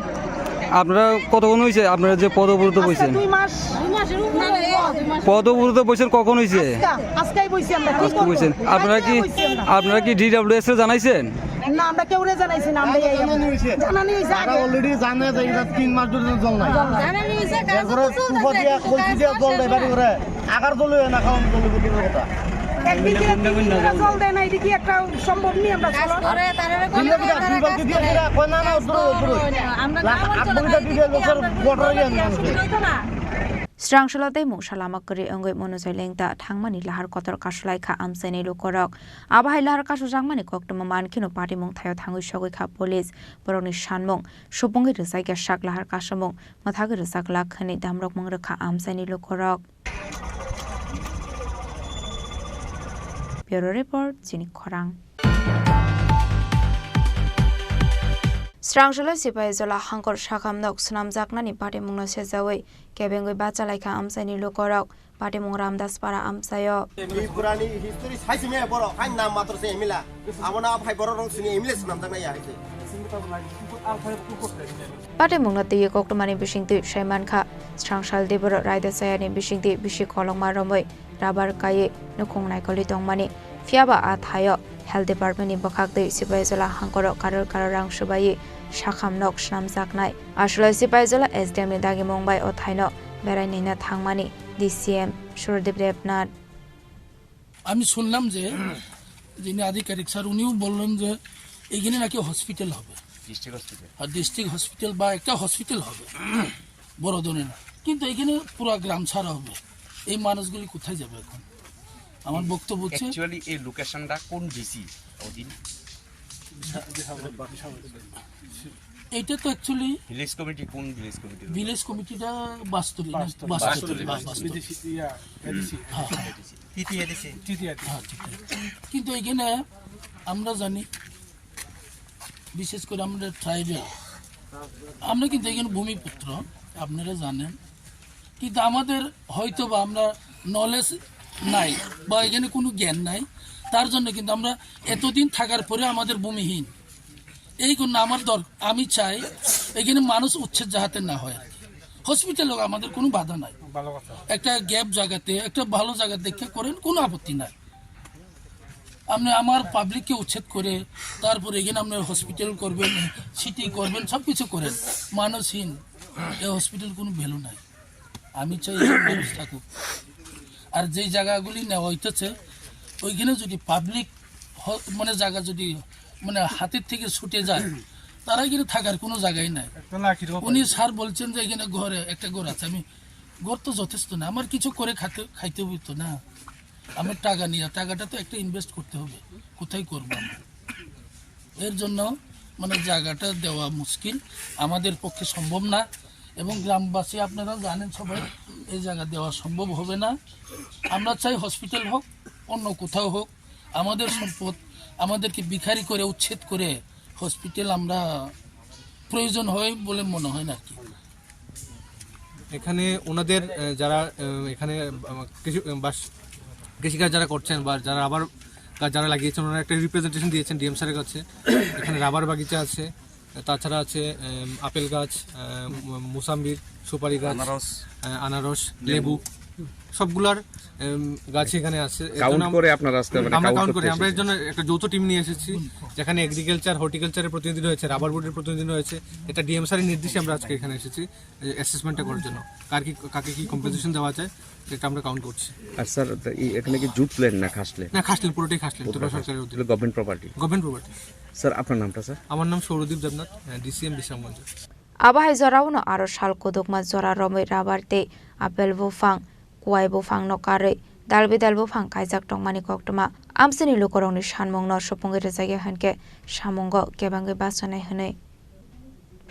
আপনারা কতক্ষণ হয়েছে আপনারা যে পদবরত আজকে বইছেন? দুই মাস। দুই মাসের উপরে। পদবরত বইছেন কখন হয়েছে? আজকে, আজকেই বইছি আমরা। কি আজকে করবো? বইছেন। আপনারা কি, আজকেই বইছি আমরা। আপনারা কি ডি ডাব্লিউ এস এ জানাইছেন? না, আমরা কেউরে জানাইছি না, আমরা এই জানানি হয়েছে। জানানি হয়েছে তারা আগে। Already জানে যে এটা তিন মাস ধরে জল নাই। জল নাই। জানানি হয়েছে, কাজ এরপরে তো চলতেছে, কুপা দিয়া, কিন্তু কলসি কাজ দিয়া জল দেয় বাড়ি করে। আগার জল হয়ে না, খাওয়ান জল হয়ে গেল কথা। একদিন দিলে তিন দিন ধরে জল দেয় না, এটা কি একটা সম্ভব নিয়ে আমরা চলো? করে তারা ভিন্ন বিধান, দুই বালতি দিয়ে দিলা, কয় না, না, উত্তর, উত্তর। আমরা লাখ আট বগিটা দিয়ে লোকের বটরে গিয়ে আনবে। Srang salo tei mungsa lama kwrwi wngwi Monu Soilengta thangmani lahar kotor kasulai kha amchaini lukorok. Abo hai lahar kasujakmani koktwma mankheno patimung thaio thangwi sogwi kha police. Borokni sanmung, supungwi rwjakya sak lahar kasamung, mwthagwi rwjak lak hwnwi damrokmung rwkha amchaini lukorok. Bureau Report, Chini Khorang. Srangsola Sipaijala hangkor sakham nok swnamjaknani patimungno sejawi kebengwi bachalaikha amchaini lukorok. Patimung Ramdaspara amchaio. Tripurani history sai simi borok, hai nam matro se M L A. Abono phai borok rok sini M L A swnamjaknai ya hai se. Patimungno twiwi koktwmani bisingtwi sai mankha, Srangsal Deboro raida chayani bisingtwi bisi kolokma romwi rabar kaiwi nukhung naikolwi tongmani. Phiyaba a thaio Health Department ni bwkhaktwi Sipaijala hangkoro karor karor rang swbaiwi sakham nok swnamjaknai. Aswlai Sipaijala S D M ni dagimung bai o thaino berai nina thangmani D C M Suradip Debnath. আমি শুনলাম যে যিনি আধিকারিক স্যার, উনিও বললেন যে এখানে নাকি হসপিটাল হবে। District hospital. আর ডিস্ট্রিক্ট হসপিটাল বা একটা হসপিটাল হবে বড় ধরনের, কিন্তু এখানে পুরা গ্রাম ছাড়া হবে। এই মানুষগুলি কোথায় যাবে এখন? আমার বক্তব্য হচ্ছে অ্যাকচুয়ালি এই লোকেশনটা কোন ডিসি অধীন? এটা তো অ্যাকচুয়ালি ভিলেজ কমিটি, কোন ভিলেজ কমিটি? ভিলেজ কমিটিটা বাস্তুরি, বাস্তুরি। বাস্তুরি, বাস্তুরি। বাস্তুরি। বিদেশি, ইয়া, এডিসি। হ্যাঁ। টিটিএডিসি। টিটিএডিসি। হ্যাঁ, টিটিএডিসি। কিন্তু এখানে আমরা জানি, বিশেষ করে আমরা ট্রাইবেল, আমরা কিন্তু এখানে ভূমিপুত্র, আপনারা জানেন। কিন্তু আমাদের হয়তো বা আমরা নলেজ নাই বা এখানে কোনো জ্ঞান নাই, তার জন্য কিন্তু আমরা এতদিন থাকার পরে আমাদের ভূমিহীন। এই জন্য আমার দর-, আমি চাই এখানে মানুষ উচ্ছেদ যাহাতে না হয় আর কি। হসপিটাল হোক, আমাদের কোনো বাধা নাই। ভালো কথা। একটা গ্যাপ জায়গাতে, একটা ভালো জায়গা দেখে করেন, কোনো আপত্তি নাই। আপনি আমার পাবলিককে উচ্ছেদ করে তারপরে এখানে আপনার হসপিটাল করবেন, সিটি করবেন, সব কিছু করেন, মানুষহীন। এই হসপিটাল কোনো ভ্যালু নাই। আমি চাই এখানে মানুষ থাকুক। আর যেই জায়গাগুলি নেওয়া হইতেছে, ওইখানে যদি পাবলিক হ-, মানে জায়গা যদি মানে হাতের থেকে ছুটে যায়, তারা এখানে থাকার কোনো জায়গাই নাই। একটা লাঠির কথা। উনি স্যার বলছেন যে এখানে ঘরে একটা ঘর আছে। আমি, ঘর তো যথেষ্ট না, আমার কিছু করে খাতে, খাইতে হইতো না। আমরা টাকা নিয়ে, টাকাটা তো একটা ইনভেস্ট করতে হবে, কোথায় করবো আমরা? এর জন্য মানে জায়গাটা দেওয়া মুশকিল, আমাদের পক্ষে সম্ভব না। এবং গ্রামবাসী আপনারা জানেন সবাই, এই জায়গা দেওয়া সম্ভব হবে না। আমরা চাই হসপিটাল হোক, অন্য কোথাও হোক, আমাদের সম্পদ আমাদেরকে ভিখারি করে উচ্ছেদ করে হসপিটাল আমরা প্রয়োজন হয় বলে মনে হয় না আর কি। এখানে ওনাদের আহ, যারা আহ, এখানে আহ, কৃষি আহ, বাস কৃষিকাজ যারা করছেন বা যারা রাবার গাছ যারা লাগিয়েছেন, ওনারা একটা রিপ্রেজেন্টেশন দিয়েছেন ডিএম স্যারের কাছে। এখানে রাবার বাগিচা আছে, তাছাড়া আছে আম, আপেল গাছ, আহ, মু- মুসাম্বির, সুপারি গাছ, আনারস। আহ, আনারস, লেবু, সবগুলার আম, গাছ এখানে আছে। এর জন্য কাউন্ট আম- করে আপনারা আসতে মানে আমরা কাউন্ট কাউন্ট করতে করি। আমরা এর এসেছেন? জন্য একটা যৌথ টিম নিয়ে এসেছি, যেখানে এগ্রিকালচার, হর্টিকালচারের প্রতিনিধি রয়েছে, রাবার বোর্ডের প্রতিনিধি রয়েছে। এটা ডিএম স্যারের নির্দেশে আমরা আজকে এখানে এসেছি অ্যাসেসমেন্টটা করার জন্য। কার কি কাকে কি কম্পেনসেশন দেওয়া যায় সেটা আমরা কাউন্ট করছি। আর স্যার, তা এই এখানে কি জুট ল্যান্ড না খাস ল্যান্ড? না, খাসল্যান্ড, পুরোটাই খাসল্যান্ড, ত্রিপুরা সরকারের অধীনে। Government property. Government property. Sir, আপনার নামটা স্যার? আমার নাম সৌরদীপ দেবনাথ, ডিসিএম Bishramganj. Abo hai jorao no aro sal kudukma jora romwi rabar tei apple buphang, kuai buphang no karwi dalbidal buphang kaijak tongmani koktwma. Amchini lukurokni sanmung no supungwi rwjakya hinkhe samungo kebangwi bachanai hwnwi.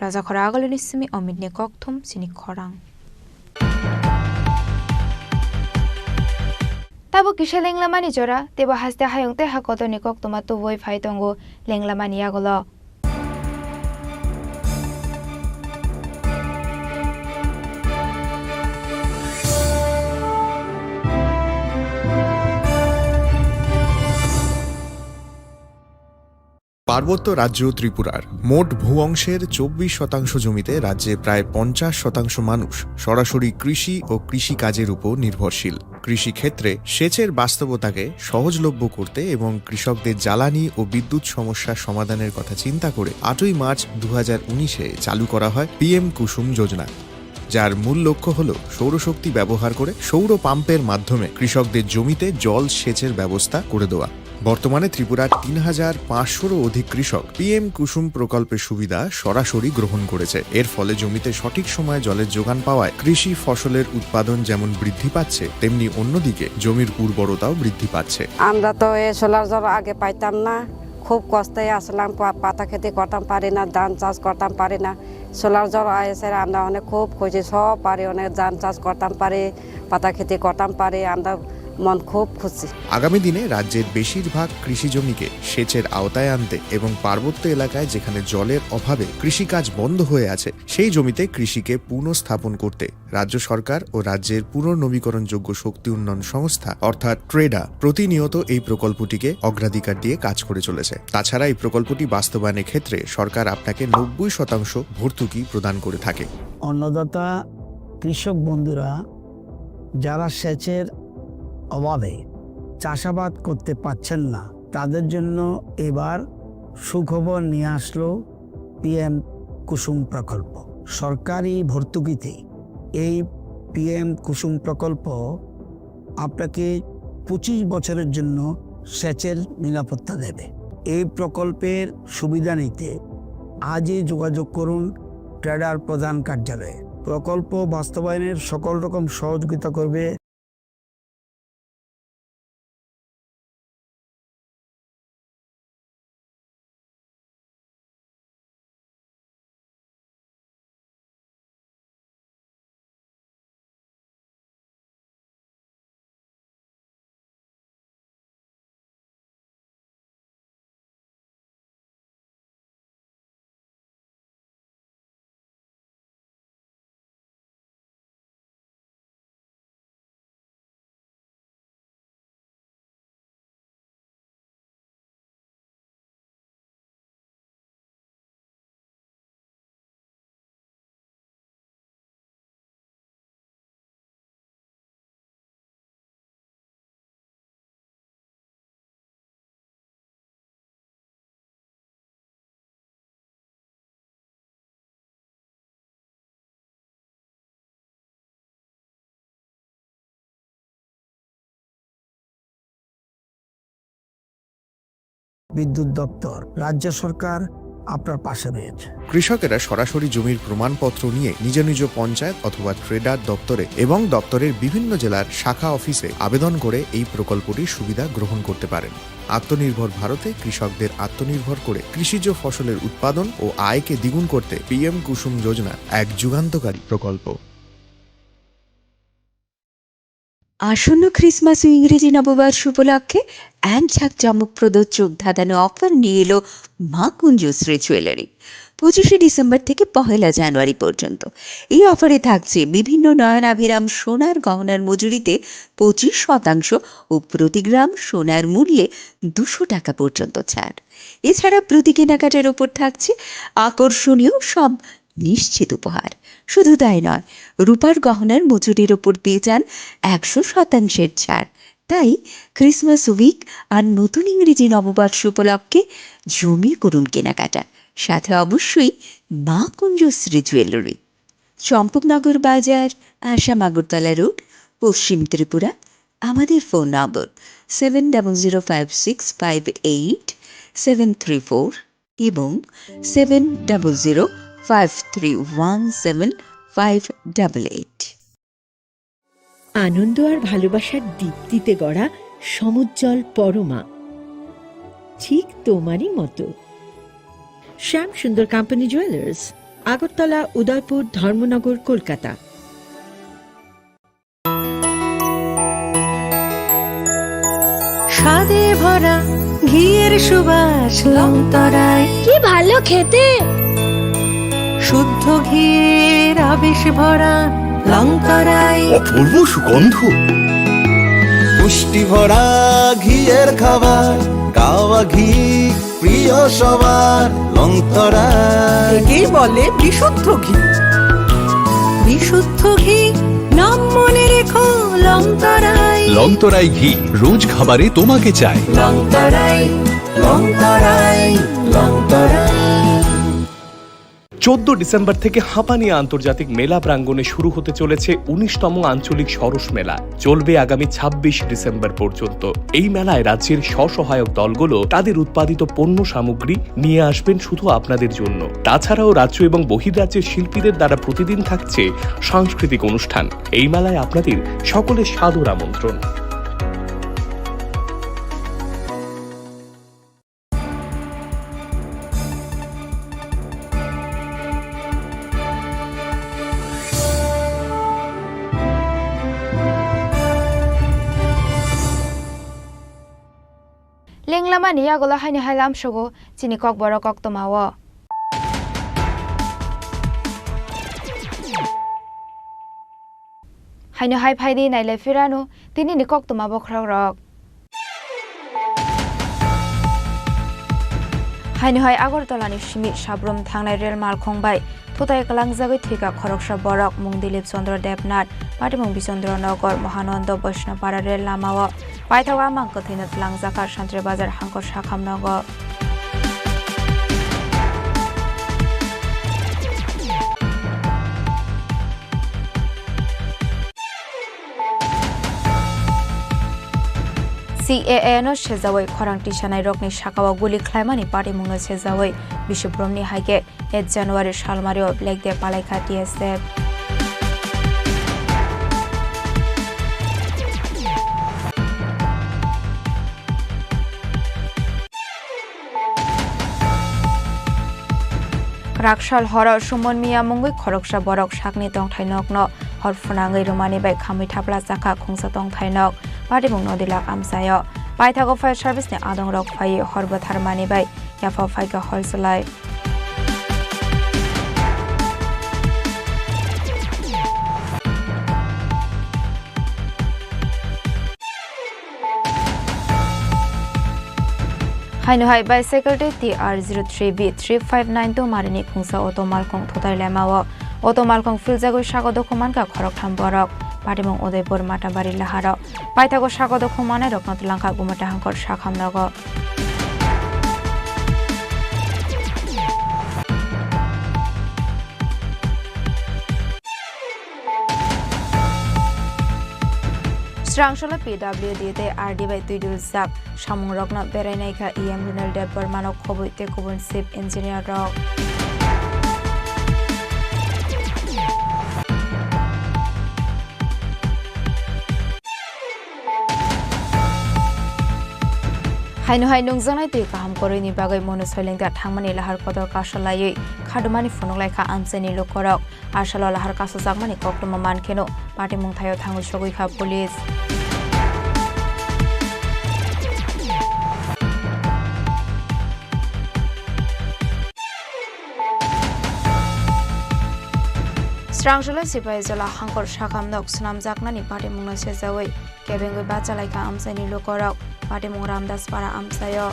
Rajakhora Agulini simi Omitni kokthum chini khorang. Tabuk kisa lenglamani jora, teibo haste hayung tei ha kotorni koktwma tubui phai tongo lenglamani yagulo. পার্বত্য রাজ্য ত্রিপুরার মোট ভূ অংশের চব্বিশ শতাংশ জমিতে রাজ্যে প্রায় পঞ্চাশ শতাংশ মানুষ সরাসরি কৃষি ও কৃষিকাজের উপর নির্ভরশীল। কৃষিক্ষেত্রে সেচের বাস্তবতাকে সহজলভ্য করতে এবং কৃষকদের জ্বালানি ও বিদ্যুৎ সমস্যা সমাধানের কথা চিন্তা করে আটই মার্চ দু হাজার উনিশে চালু করা হয় পিএম কুসুম যোজনা, যার মূল লক্ষ্য হল সৌরশক্তি ব্যবহার করে সৌর পাম্পের মাধ্যমে কৃষকদের জমিতে জল সেচের ব্যবস্থা করে দেওয়া। বর্তমানে ত্রিপুরার তিন হাজার পাঁচশোরও অধিক কৃষক পিএম কুসুম প্রকল্পের সুবিধা সরাসরি গ্রহণ করেছে। এর ফলে জমিতে সঠিক সময়ে জলের যোগান পাওয়ায় কৃষি ফসলের উৎপাদন যেমন বৃদ্ধি পাচ্ছে, তেমনি অন্যদিকে জমির উর্বরতাও বৃদ্ধি পাচ্ছে। আমরা তো এই সোলার জল আগে পাইতাম না, খুব কষ্টে আসলাম, পা- পাতা খেতে করতাম পারি না, ধান চাষ করতাম পারি না। সোলার জল এসে আমরা অনেক খুব খুশি, সব পারি, অনেক ধান চাষ করতাম পারি, পাতা খেতে করতাম পারি, আমরা মন খুব খুশি। আগামী দিনে রাজ্যের বেশিরভাগ কৃষি জমিকে সেচের আওতায় আনতে এবং পার্বত্য এলাকায় যেখানে জলের অভাবে কৃষিকাজ বন্ধ হয়ে আছে, সেই জমিতে কৃষিকে পুনঃস্থাপন করতে রাজ্য সরকার ও রাজ্যের পুনর্নবীকরণযোগ্য শক্তি উন্নয়ন সংস্থা অর্থাৎ ট্রেডা প্রতিনিয়ত এই প্রকল্পটিকে অগ্রাধিকার দিয়ে কাজ করে চলেছে। তাছাড়া এই প্রকল্পটি বাস্তবায়নের ক্ষেত্রে সরকার আপনাকে নব্বই শতাংশ ভর্তুকি প্রদান করে থাকে। অন্নদাতা কৃষক বন্ধুরা যারা সেচের অভাবে চাষাবাদ করতে পারছেন না, তাদের জন্য এবার সুখবর নিয়ে আসলো পিএম কুসুম প্রকল্প। সরকারি ভর্তুকিতে এই পিএম কুসুম প্রকল্প আপনাকে পঁচিশ বছরের জন্য সেচের নিরাপত্তা দেবে। এই প্রকল্পের সুবিধা নিতে আজই যোগাযোগ করুন ট্রেডার প্রধান কার্যালয়ে। প্রকল্প বাস্তবায়নের সকল রকম সহযোগিতা করবে। বিদ্যুৎ দপ্তর, রাজ্য সরকার আপনার পাশে রয়েছে। কৃষকেরা সরাসরি জমির প্রমাণপত্র নিয়ে নিজ নিজ পঞ্চায়েত অথবা ট্রেডার দপ্তরে এবং দপ্তরের বিভিন্ন জেলার শাখা অফিসে আবেদন করে এই প্রকল্পটির সুবিধা গ্রহণ করতে পারেন। আত্মনির্ভর ভারতে কৃষকদের আত্মনির্ভর করে কৃষিজ ফসলের উৎপাদন ও আয়কে দ্বিগুণ করতে পিএম কুসুম যোজনা এক যুগান্তকারী প্রকল্প। আসন্ন ক্রিসমাস ও ইংরেজি নববর্ষ উপলক্ষে এক ঝাঁক চমকপ্রদ চোখ ধাঁধানো অফার নিয়ে এলো মা কুঞ্জশ্রী জুয়েলারি। পঁচিশে ডিসেম্বর থেকে পহেলা জানুয়ারি পর্যন্ত এই অফারে থাকছে বিভিন্ন নয়নাভিরাম সোনার গহনার মজুরিতে পঁচিশ শতাংশ ও প্রতি গ্রাম সোনার মূল্যে দুশো টাকা পর্যন্ত ছাড়। এছাড়া প্রতি কেনাকাটার ওপর থাকছে আকর্ষণীয় সব নিশ্চিত উপহার। শুধু তাই নয়, রূপার গহনার মজুরির ওপর পেয়ে যান একশো শতাংশের ছাড়। তাই ক্রিসমাস উইক আর নতুন ইংরেজি নববর্ষ উপলক্ষে জমিয়ে করুন কেনাকাটা, সাথে অবশ্যই মা কুঞ্জশ্রী জুয়েলারি, চম্পকনগর বাজার, আসাম আগরতলা রোড, পশ্চিম ত্রিপুরা। আমাদের ফোন নম্বর seven double zero five six five eight seven three four এবং seven double zero five three one seven five double eight. আনন্দ আর ভালোবাসার দীপ্তিতে গড়া সমুজ্জ্বল পরমা, ঠিক তোমারই মতো। শ্যাম সুন্দর কোম্পানি জুয়েলার্স, আগরতলা, উদয়পুর, ধর্মনগর, কলকাতা। স্বাদে ভরা ঘিয়ের সুবাস লংতরায়। কি ভালো খেতে! শুদ্ধ ঘিয়ের আবেশ ভরা লংতরায়। অপূর্ব সুগন্ধ। পুষ্টি ভরা ঘিয়ের খাবার, গাওয়া ঘি প্রিয় সবার, লংতরায়। একেই বলে বিশুদ্ধ ঘি। বিশুদ্ধ ঘি, নাম মনে রেখো, লংতরায়। লংতরায় ঘি, রোজ খাবারে তোমাকে চাই। লংতরায়, লংতরায়, লংতরায়। চোদ্দ ডিসেম্বর থেকে হাঁপানিয়া আন্তর্জাতিক মেলা প্রাঙ্গণে শুরু হতে চলেছে উনিশতম আঞ্চলিক সরস মেলা। চলবে আগামী ছাব্বিশ ডিসেম্বর পর্যন্ত। এই মেলায় রাজ্যের স্বসহায়ক দলগুলো তাদের উৎপাদিত পণ্য সামগ্রী নিয়ে আসবেন শুধু আপনাদের জন্য। তাছাড়াও রাজ্য এবং বহির্রাজ্যের শিল্পীদের দ্বারা প্রতিদিন থাকছে সাংস্কৃতিক অনুষ্ঠান। এই মেলায় আপনাদের সকলের সাদর আমন্ত্রণ। Lenglamani yagulo haino hai lamsogo chini kokborok koktwmao. Haino hai phaidi nailai phirano tinini koktwma bokhorokrok. Haino hai Agartala ni simi Sabrum thangnai rel malkhung bai thutai kalangjagwi thwikha khoroksa borok, mung Dilip Chandra Debnath, patimung Bichandra Nagar, Mahananda Vaishnavpara rel lamao. Paithago amang kwthwino twlangjakha Santri Bazar hangkor sakham nogo. C A A no sejawi khorang tisanairokni sakao guli khlaimani patimungno sejawi Bishubromni hai khe eight January salmario Black Day palaikha T S F. Raksal horo Suman Miya mungwi khoroksa borok sakni tongthai nokno hor phwnangwi rwmani bai khamwi thapla chakha khungsa tongthai nok. Patimung Nodilak amchaio. Paithago fire service ni adongrok phaiwi hor bwtharmani bai yapha phaikha hor chwlai. Haino hai bicycle tei T R zero three B three five nine two marini khungsa auto malkhung thutai lemao. Auto malkhung philjagwi sago dukhu mankha khoroktham borok. Patimung Udaipur Matabari Laharo. Paithago sago dukhu manai rokno twlangkha Gumata hangkor sakham nogo. Srangsalo P W D tei R D bai twi dujak samungrokno berai naikha E M Runal Debbarmano khobwi tei kubun chief engineer rok. Haino hai nungjaknai twi kaham kwrwini bagwi Monu Soilengta thangmani lahar kotor kasalaiwi khadumani phunuk laikha amchaini lukorok. Asalo lahar kasajakmani koktwma mankheno patimung thaio thangwi sogwi kha police. Srangsalo Sipaijala hangkor sakham nok swnamjaknani patimungno sejawi kebengwi bachalaikha amchaini lukorok, patimung Ramdaspara amchaio.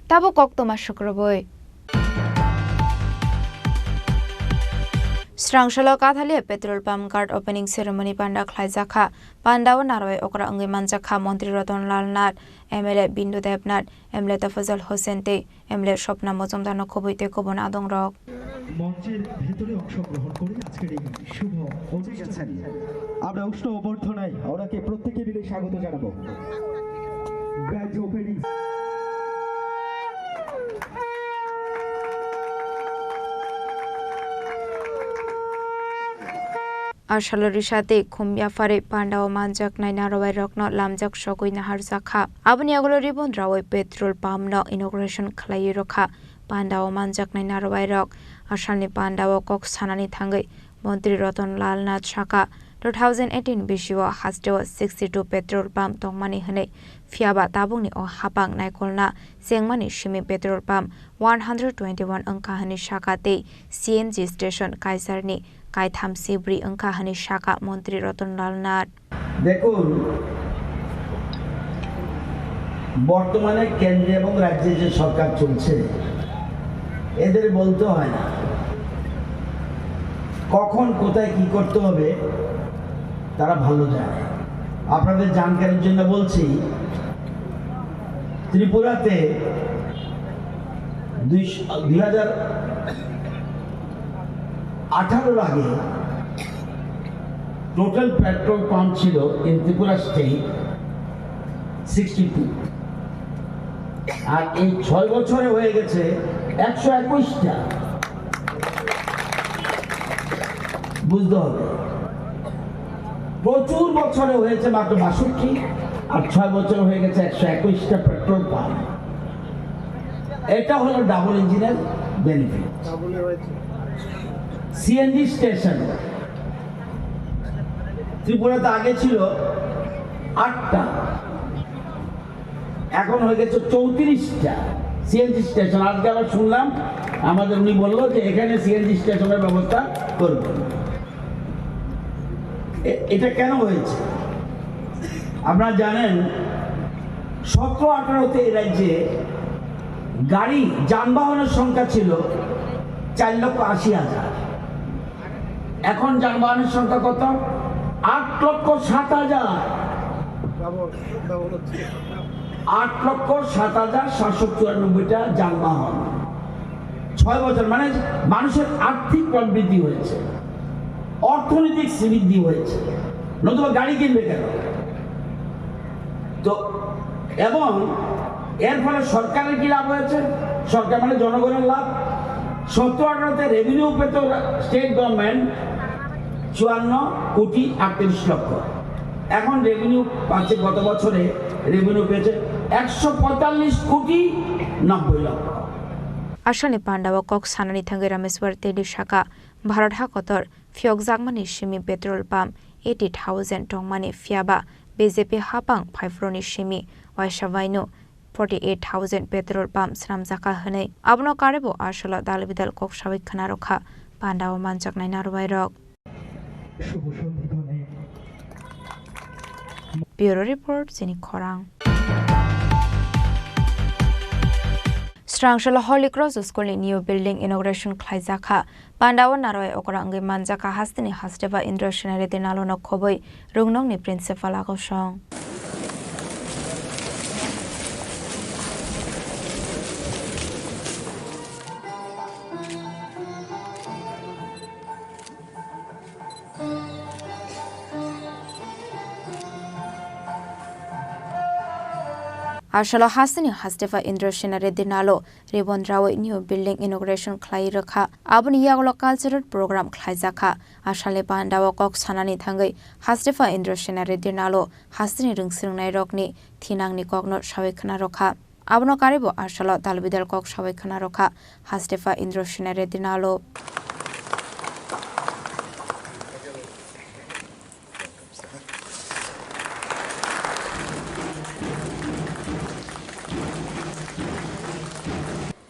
Tabuk koktwma sukrubui. Srangsalo Kathalia petrol pump guard opening ceremony panda khlaijakha. Pandao narwai okra wngwi manjakha Montri Ratan Lal Nath, M L A Bindu Debnath, M L A Tafazal Hossain tei M L A Swapna Mojumdar no khobwi tei kubun adongrok. মঞ্চের ভেতরে অংশগ্রহণ করে আজকের এই শুভ অনুষ্ঠান। আমরা উষ্ণ অভ্যর্থনায় ওনাকে প্রত্যেকে মিলে স্বাগত জানাবো। Guys, opening. Asalo risa tei khum yapharwi pandao manjaknai narwai rokno lamjak sogwi naharjakha. Aboni yagulo ribbon rawi petrol pump no inauguration khlaiwi rwkha. Pandao manjaknai narwai rok asalni pandao kok sanani thangwi Montri Ratan Lal Nath saka, two thousand eighteen bisio hasteo sixty two petrol pump tongmani hwnwi, phiyaba tabukni o hapang naikolna chengmani simi petrol pump one hundred twenty one wngkha hwnwi saka tei C N G station kaijarni kaitham sibri wngkha hwnwi saka Montri Ratan Lal Nath. দেখুন, বর্তমানে কেন্দ্রে এবং রাজ্যে যে সরকার চলছে, এদের বলতে হয় না, কখন কোথায় কি করতে হবে, তারা ভালো জানে। আপনাদের জানকারির জন্য বলছি, ত্রিপুরাতে দুই, দুই হাজার আঠারোর আগে টোটাল পেট্রোল পাম্প ছিল in Tripura state sixty two, আর এই ছয় বছরে হয়ে গেছে একশো একুশটা। বুঝতে হবে, প্রচুর বছরে হয়েছে মাত্র বাষট্টি, আর ছয় বছরে হয়ে গেছে একশো একুশটা পেট্রোল পাম্প। এটা হলো ডাবল ইঞ্জিনের বেনিফিট। সিএনজি স্টেশন ত্রিপুরাতে আগে ছিল আটটা, এখন হয়ে গেছে চৌত্রিশটা সিএনজি স্টেশন। আজকে আবার শুনলাম, আমাদের উনি বললো যে এখানে সিএনজি স্টেশনের ব্যবস্থা করবেন। এ-, এটা কেন হয়েছে? আপনারা জানেন, সতেরো আঠারোতে এই রাজ্যে গাড়ি, যানবাহনের সংখ্যা ছিল চার লক্ষ আশি হাজার। এখন যানবাহনের সংখ্যা কত? আট লক্ষ সাত হাজার। আট লক্ষ সাত হাজার সাতশো চুরানব্বইটা যানবাহন। ছয় বছর, মানে, মানুষের আর্থিক প্রবৃদ্ধি হয়েছে, অর্থনৈতিক শ্রীবৃদ্ধি হয়েছে, নতুবা গাড়ি কিনবে কেন? তো, এবং এর ফলে সরকারের কি লাভ হয়েছে? সরকার মানে জনগণের লাভ। সতেরো আঠারোতে রেভিনিউ পেত স্টেট গভর্নমেন্ট চুয়ান্ন কোটি আটত্রিশ লক্ষ, এখন রেভিনিউ পাচ্ছে, গত বছরে রেভিনিউ পেয়েছে একশো পঁয়তাল্লিশ কোটি নব্বই লক্ষ। Asalni pandao kok sanani thangwi Rameshwar Teli saka, Bharat hakotor phiyokjakmani simi petrol pump eighty thousand tongmani, phiyaba B J P hapang phaiphuruni simi waisa baino forty eight thousand petrol pump swnamjakha hwnwi. Abono karwibo asalo dalbidal kok sawi khna rwkha pandao manjaknai narwai rok. শুভ সন্ধিক্ষণে Bureau Report, Chini Khorang. Srangsalo Holy Cross School ni new building inauguration khlaijakha. Pandao narwai okra wngwi manjakha hasteni hasteba Indra Sena Reddy Nalo no khobwi Rungnokni principal Akosong. Asalo hasteni Hastepa Indra Sena Reddy Nalo ribbon rawi new building inauguration khlai rwkha. Aboni yagulo cultural program khlaijakha. Asalni pandao kok sanani thangwi Hastepa Indra Sena Reddy Nalo hasteni rwngsrwngnairokni thinangni kokno sawi khna rwkha. Abono karibo asalo dalbidal kok sawi khna rwkha Hastepa Indra Sena Reddy Nalo.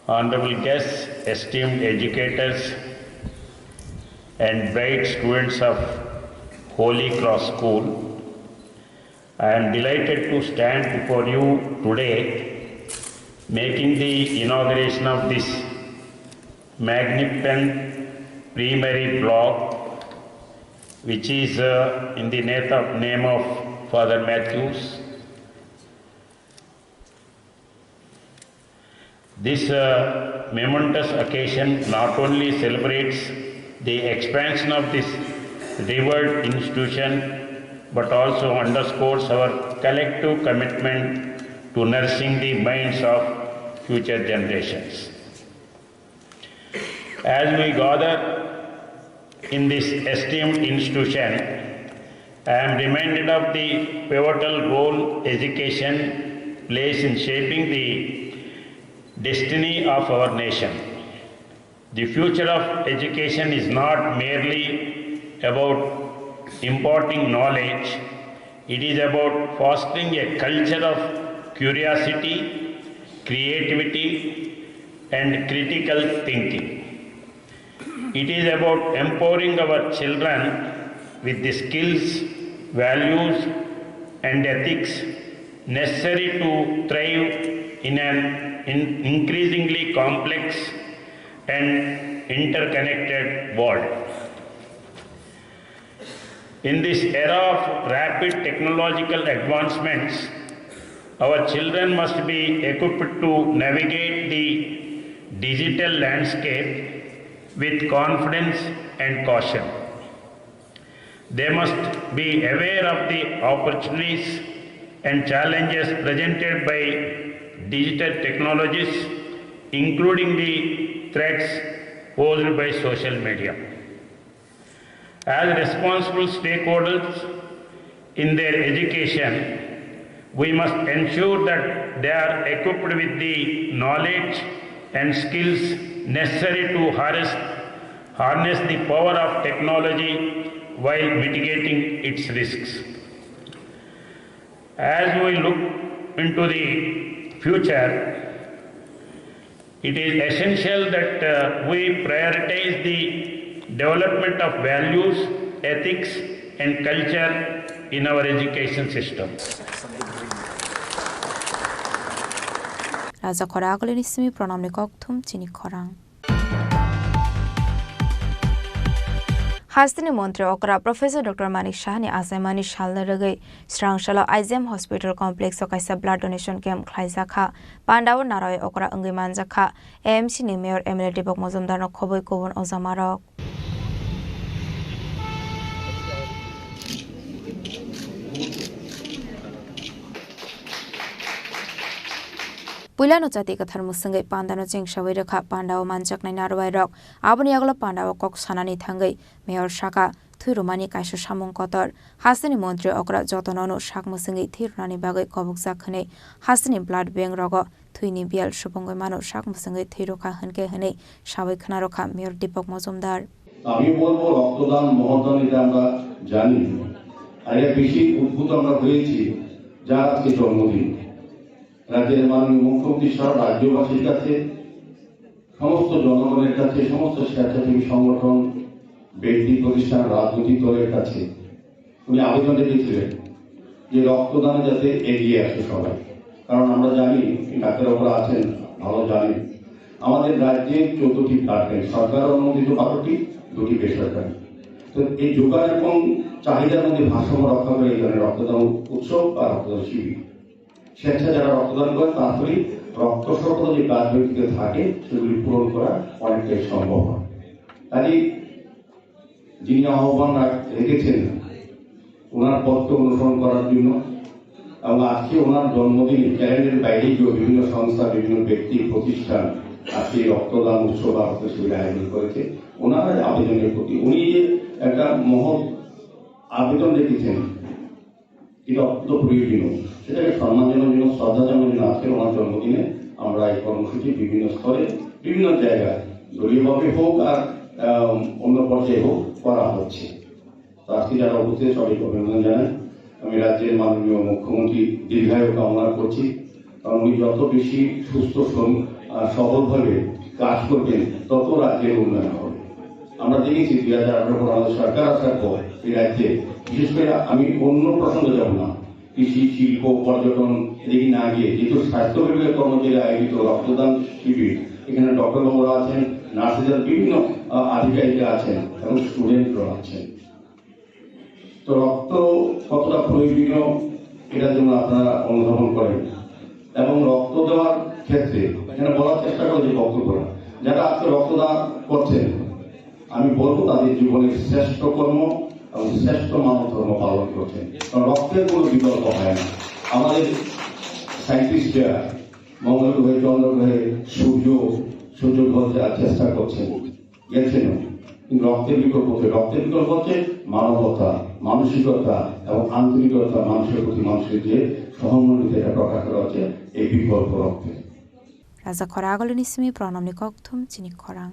Honorable guests, esteemed educators, and bright students of Holy Cross School, I am delighted to stand before you today, making the inauguration of this magnificent primary block, which is, uh, in the nat-, name of Father Matthews. This, uh, momentous occasion not only celebrates the expansion of this revered institution, but also underscores our collective commitment to nourishing the minds of future generations. As we gather in this esteemed institution, I am reminded of the pivotal role education plays in shaping the destiny of our nation. The future of education is not merely about imparting knowledge, it is about fostering a culture of curiosity, creativity, and critical thinking. It is about empowering our children with the skills, values, and ethics necessary to thrive in an in-, increasingly complex and interconnected world. In this era of rapid technological advancements, our children must be equipped to navigate the digital landscape with confidence and caution. They must be aware of the opportunities and challenges presented by digital technologies, including the threats posed by social media. As responsible stakeholders in their education, we must ensure that they are equipped with the knowledge and skills necessary to harness, harness the power of technology while mitigating its risks. As we look into the future, it is essential that, uh, we prioritize the development of values, ethics, and culture in our education system. Raja Khora agulini simi pranamni kokthum chini khorang. Hasteni montri okra Professor Doctor Manik Sahani achaimani salno rwgwi Srangsalo I G M Hospital Complex o kaisa blood donation camp khlaijakha. Pandao naroi okra wngwi manjakha A M C ni Mayor M L A Deepak Majumdarno khobwi kubun ojamarok. Puilano chati kwthar mwswngwi pandano chengsawi rwkha. Pandao manjaknai narwairok. Aboni yagulo pandao kok sanani thangwi Mayor saka, thwi rwmani kaisa samung kotor. Hasteni montri okra jotono'-no sak mwswngwi thwi rwnani bagwi kobokjak hwnwi hasteni blood bank rogo thwini biyal supungwi mano sak mwswngwi thwi rwkha hwnkhe hwnwi sawi khna rwkha Mayor Deepak Majumdar. আমি বলবো, রক্তদান মহাদান এটা আমরা জানি, আর এটা বেশি উদ্ভূত আমরা হয়েছি যার আজকে জন্মদিন। রাজ্যের মাননীয় মুখ্যমন্ত্রী সারা রাজ্যবাসীর কাছে, সমস্ত জনগণের কাছে, সমস্ত স্বেচ্ছাসেবী সংগঠন, ব্যক্তি প্রতিষ্ঠান, রাজনৈতিক দলের কাছে উনি আবেদন রেখেছিলেন যে রক্তদানে যাতে এগিয়ে আসে সবাই, কারণ আমরা জানি, ডাক্তার বাবুরা আছেন, ভালো জানেন, আমাদের রাজ্যে চোদ্দটি ব্লাড ব্যাংক, সরকার অনুমোদিত বারোটি, দুটি বেসরকারি। তো এই যোগান এবং চাহিদার মধ্যে ভারসাম্য রক্ষা করে এই ধরনের রক্তদান উৎসব বা রক্তদান শিবির। স্বেচ্ছা যারা রক্তদান করে, তার ফলে রক্ত শর্করা যে ব্লাড ব্যাংকে থাকে, সেগুলি পূরণ করা অনেকটাই সম্ভব হয়। কাজেই যিনি আহ্বান রাখ-, রেখেছেন ওনার পথকে অনুসরণ করার জন্য, এবং আজকে ওনার জন্মদিনে ক্যালেন্ডারের বাইরে গিয়েও বিভিন্ন সংস্থা, বিভিন্ন ব্যক্তি, প্রতিষ্ঠান আজকে এই রক্তদান উৎসব বা রক্ত শিবির আয়োজন করেছে। ওনার আবেদনের প্রতি উনি যে একটা মহৎ আবেদন রেখেছেন, এটা অত্যন্ত প্রয়োজনীয়। সেটাকে সম্মানজনক জন্য, শ্রদ্ধাজনক জন্য আজকে ওনার জন্মদিনে আমরা এই কর্মসূচি বিভিন্ন স্তরে, বিভিন্ন জায়গায়, দলীয়ভাবে হোক আর আহ, অন্য পর্যায়ে হোক, করা হচ্ছে। তো আজকে যারা উপস্থিত, সবাইকে অভিনন্দন জানাই। আমি রাজ্যের মাননীয় মুখ্যমন্ত্রী দীর্ঘায়ু কামনা করছি, কারণ উনি যত বেশি সুস্থ সম-, আহ, সবলভাবে কাজ করবেন, তত রাজ্যের উন্নয়ন হবে। আমরা দেখেছি দুই হাজার আঠারো পর আমাদের সরকার আসার পর এই রাজ্যে, বিশেষ করে আমি অন্য প্রসঙ্গে যাব না, কৃষি, শিল্প, পর্যটন এদিকে না গিয়ে যেহেতু স্বাস্থ্য বিভাগের কর্মচারী আয়োজিত রক্তদান শিবির, এখানে ডক্টর বাবুরা আছেন, নার্সেস আছেন, বিভিন্ন আহ, আধিকারিকরা আছেন এবং স্টুডেন্টরা আছেন। তো রক্ত কতটা প্রয়োজনীয়, এটা যেমন আপনারা অনুধাবন করেন। এবং রক্ত দেওয়ার ক্ষেত্রে এখানে বলার চেষ্টা করেছি বক্তব্যরা, যারা আজকে রক্তদান করছেন, আমি বলবো তাদের জীবনের শ্রেষ্ঠ কর্ম এবং শ্রেষ্ঠ মানব ধর্ম পালন করছেন, কারণ রক্তের কোনো বিকল্প হয় না। আমাদের সায়েন্টিস্টরা মঙ্গল গ্রহে, চন্দ্র গ্রহে, সূর্য, সূর্য গ্রহ যাওয়ার চেষ্টা করছেন, গেছেন, কিন্তু রক্তের বিকল্প হচ্ছে, রক্তের বিকল্প হচ্ছে মানবতা, মানসিকতা এবং আন্তরিকতা, মানুষের প্রতি মানুষের যে সহমর্মিতা, এটা প্রকাশ করা হচ্ছে এই বিকল্প রক্তে। Raja khora agolini simi pranamni kokthum chini khorang.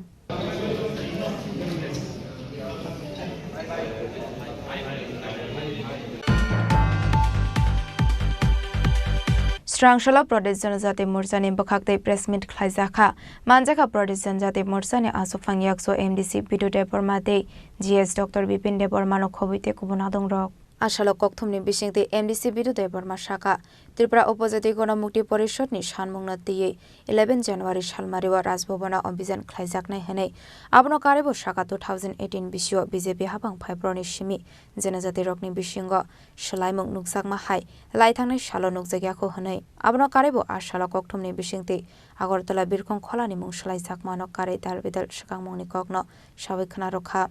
Srangsola Pradesh Janajati Morchani bwkhaktwi press meet khlaijakha. Manjakha Pradesh Janajati Morchani aswk phang yakso M D C Bidu Debbarma tei G S Doctor Bipin Debbarmano khobwi tei kubun adongrok. Asalo kokthumni bisingtwi M D C Bidu Debbarma sakha, Tripura Upojati Gono Mukti Porishod ni sanmungno twiwi eleven January salmario Raj Bhavan o Abhijan khlaijaknai hwnwi. Abono karwibo sakha two thousand eighteen bisio B J P hapang phaibroni simi janajati rokni bisingo swlaimung nukjakma hai lai thangnai salo nukjakya kho hwnwi. Abono karwibo a salo kokthumni bisingtwi Agartala Birkhong Kholani mung swlaijakmano karwi dal bidal swkangmungni kokno sawi khna rwkha.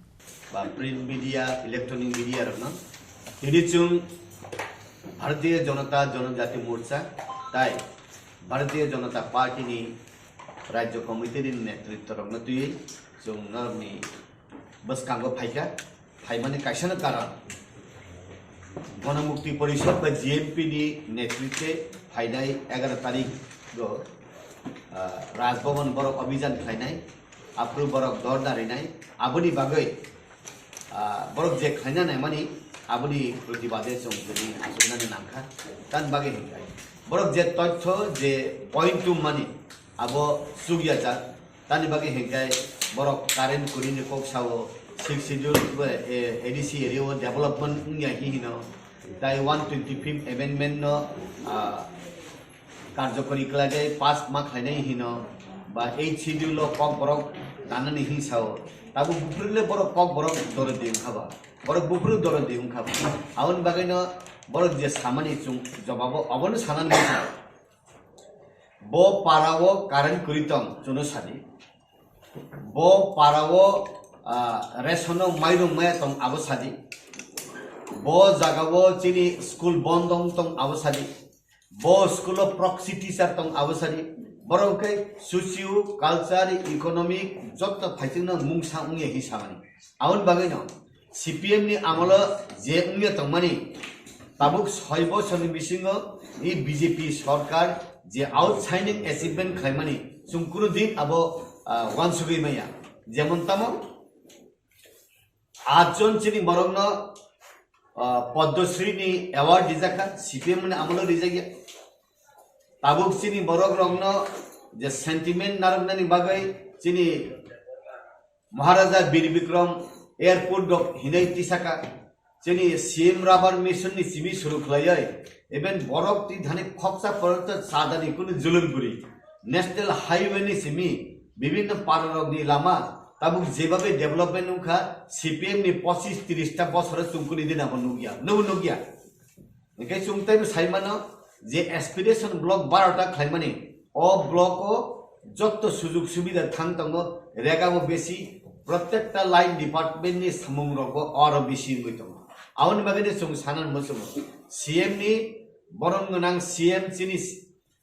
Ba print media, electronic media rokno tini chwng Bharatiya Janata Janajati Morcha tai Bharatiya Janata Party ni Rajya Committee ni netritwa rokno twiwi chwng norokni bwskango phaikha. Phaimani kaisano karon Ganamukti Porishad ba G M P ni netritwe phainai egaroh tarikh o, ah, Raj Bhavan borok abhijan khlainai, aphuru borok dhorna rinai, aboni bagwi, ah, borok je khlaina naimani aboni protibade chwng tini achuknani nangkha. Tamni bagwi hinkhe borok je tothyo je point tubumani abo chukya jak. Tamni bagwi hinkhe borok current kwrwini kok sao, sixth schedule, eh, A D C area o development wngya hi hino, tai one twenty-fifth amendment no, ah, karjokori khlainai pass ma khlainai hino, ba eighth schedule o kok borok nanani hin sao, tabuk buphuru le borok kok borok doro di wngkha ba, borok buphuru doro di wngkha ba, aboni bagwi no borok je samani chwng jobabo obono sanani wngkha. Bo para o current kwrwi tong, chwngno sadi. Bo para o, ah, ration o mairung maya tong, abo sadi. Bo jaga o chini school bondh wng tong, abo sadi. Bo school o proxy teacher tong, abo sadi. Borok khe socio, culture, economic joto phaisingno mungsa wngya hi samani. Aboni bagwino C P M ni amolo je wngya tongmani, tabuk soi bosorni bisingo ni B J P sorkar je outstanding achievement khlaimani, chwng kunu din abo, ah, uansugwi maya. Jemon tamo, atjon chini borokno, ah, Padma Shri ni award rijakha, C P M ni amolo rijakya. Tabuk chini borok rokno je sentiment narwknani bagwi chini Maharaja Bir Bikram airport rok hinwi tisaka, chini C M Rubber Mission ni simi suru khlaiwi, even borok twi thani khoksa porokta chadani kunu julum kwrwi, National Highway ni simi bibhinno para rokni lama tabuk jebabe development wngkha, C P M ni pochis tris ta bosoro chwng kunu din abo nukya, nubo nukya. Hinkhe chwng teibo sai mano je aspiration block barota khlaimani, o block o jotto sujug subida thang tongo, rega bo besi, prottekta line department ni samung rok bo oro bisi wngwi tongo. Aboni bagwi no chwng sana muchungo, C M ni Borom gwnang C M chini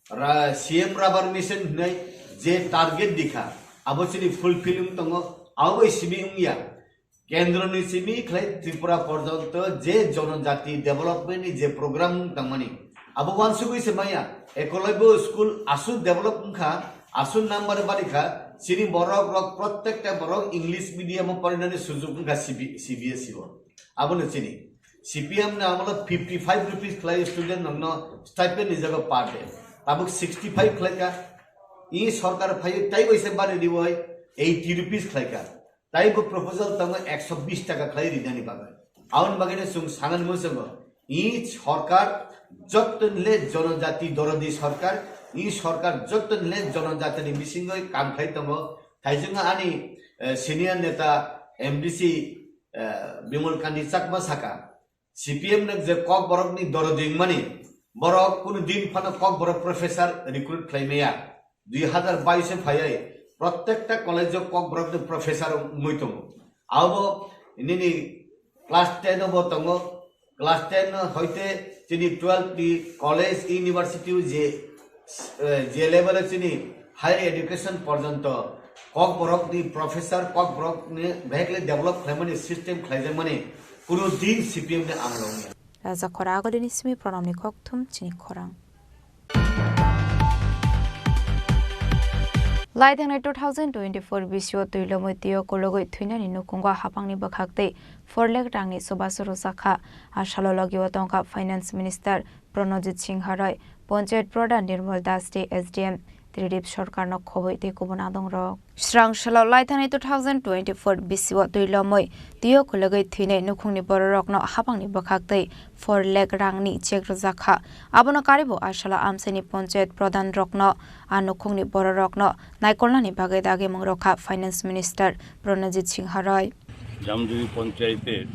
ra-, C M Rubber Mission hinwi je target dikha, abo chini fulfill wng tongo, abo bai simi wngya. Kendroni simi khlai Tripura porjonto je jonojati development ni je program wng tongmani, abo wansugwi se maya. Ekolaibo school aswk develop wngkha, aswk number barikha, chini borok rok prottekta borok English medium o porinani sujug wngkha C B, C B S E o. Abono chini C P M ni amolo fifty five rupees khlai student rokno stipend ni jaga per day. Tabuk sixty five khlaika. I sorkar phaiwi taibo se bari riwi eighty rupees khlaika. Taibo proposal tongo ekso bish taka khlai rinani bagwi. Aboni bagwino chwng sanani muchungo, i sorkar jotto nile jonojati dorodi sorkar, i sorkar jotto nile jonojatini bisingwi kam khlai tongo. Thaisingha ani, eh, senior neta M D C, eh, Bimal Kanti Chakma saka, C P M ni je Kokborok ni dorodi wngmani, borok kunu din phano Kokborok professor recruit khlai maya. Dui hazar bais o phaiwi prottekta college o Kokborok ni professor wngwi tongo. Abo nini class ten o bo tongo, class ten hoite chini twelve ni college, university o je, eh, je level o chini higher education porjonto Kokborok ni professor, Kokborok ni behekle develop khlaimani system khlaijakmani kunu din C P M ni amolo wngya. Raja Khora Agulini simi Pranamni kokthum chini khorang. Lai thangnai two thousand twenty-four bisio twi lomwi twiyo kulugwi thwinani nukhungo hapangni bwkhak tei four lakh rangni chubachu rwjakha. A salo logio tongkha Finance Minister Pranojit Singha Roy, Panchayat Pradhan Nirmal Das tei S D M Tridip Sarkarno khobwi tei kubun adongrok. Srang salo lai thangnai two thousand twenty-four bisio twi lomwi twiyo kulugwi thwinai nukhungni bororokno hapangni bwkhak tei four lakh rangni cheque rwjakha. Abono karibo a salo amchaini Panchayat Pradhan rokno, a nukhungni bororokno naikolnani bagwi dagimung rwkha Finance Minister Pranojit Singha Roy. Jamjuri পঞ্চায়েতের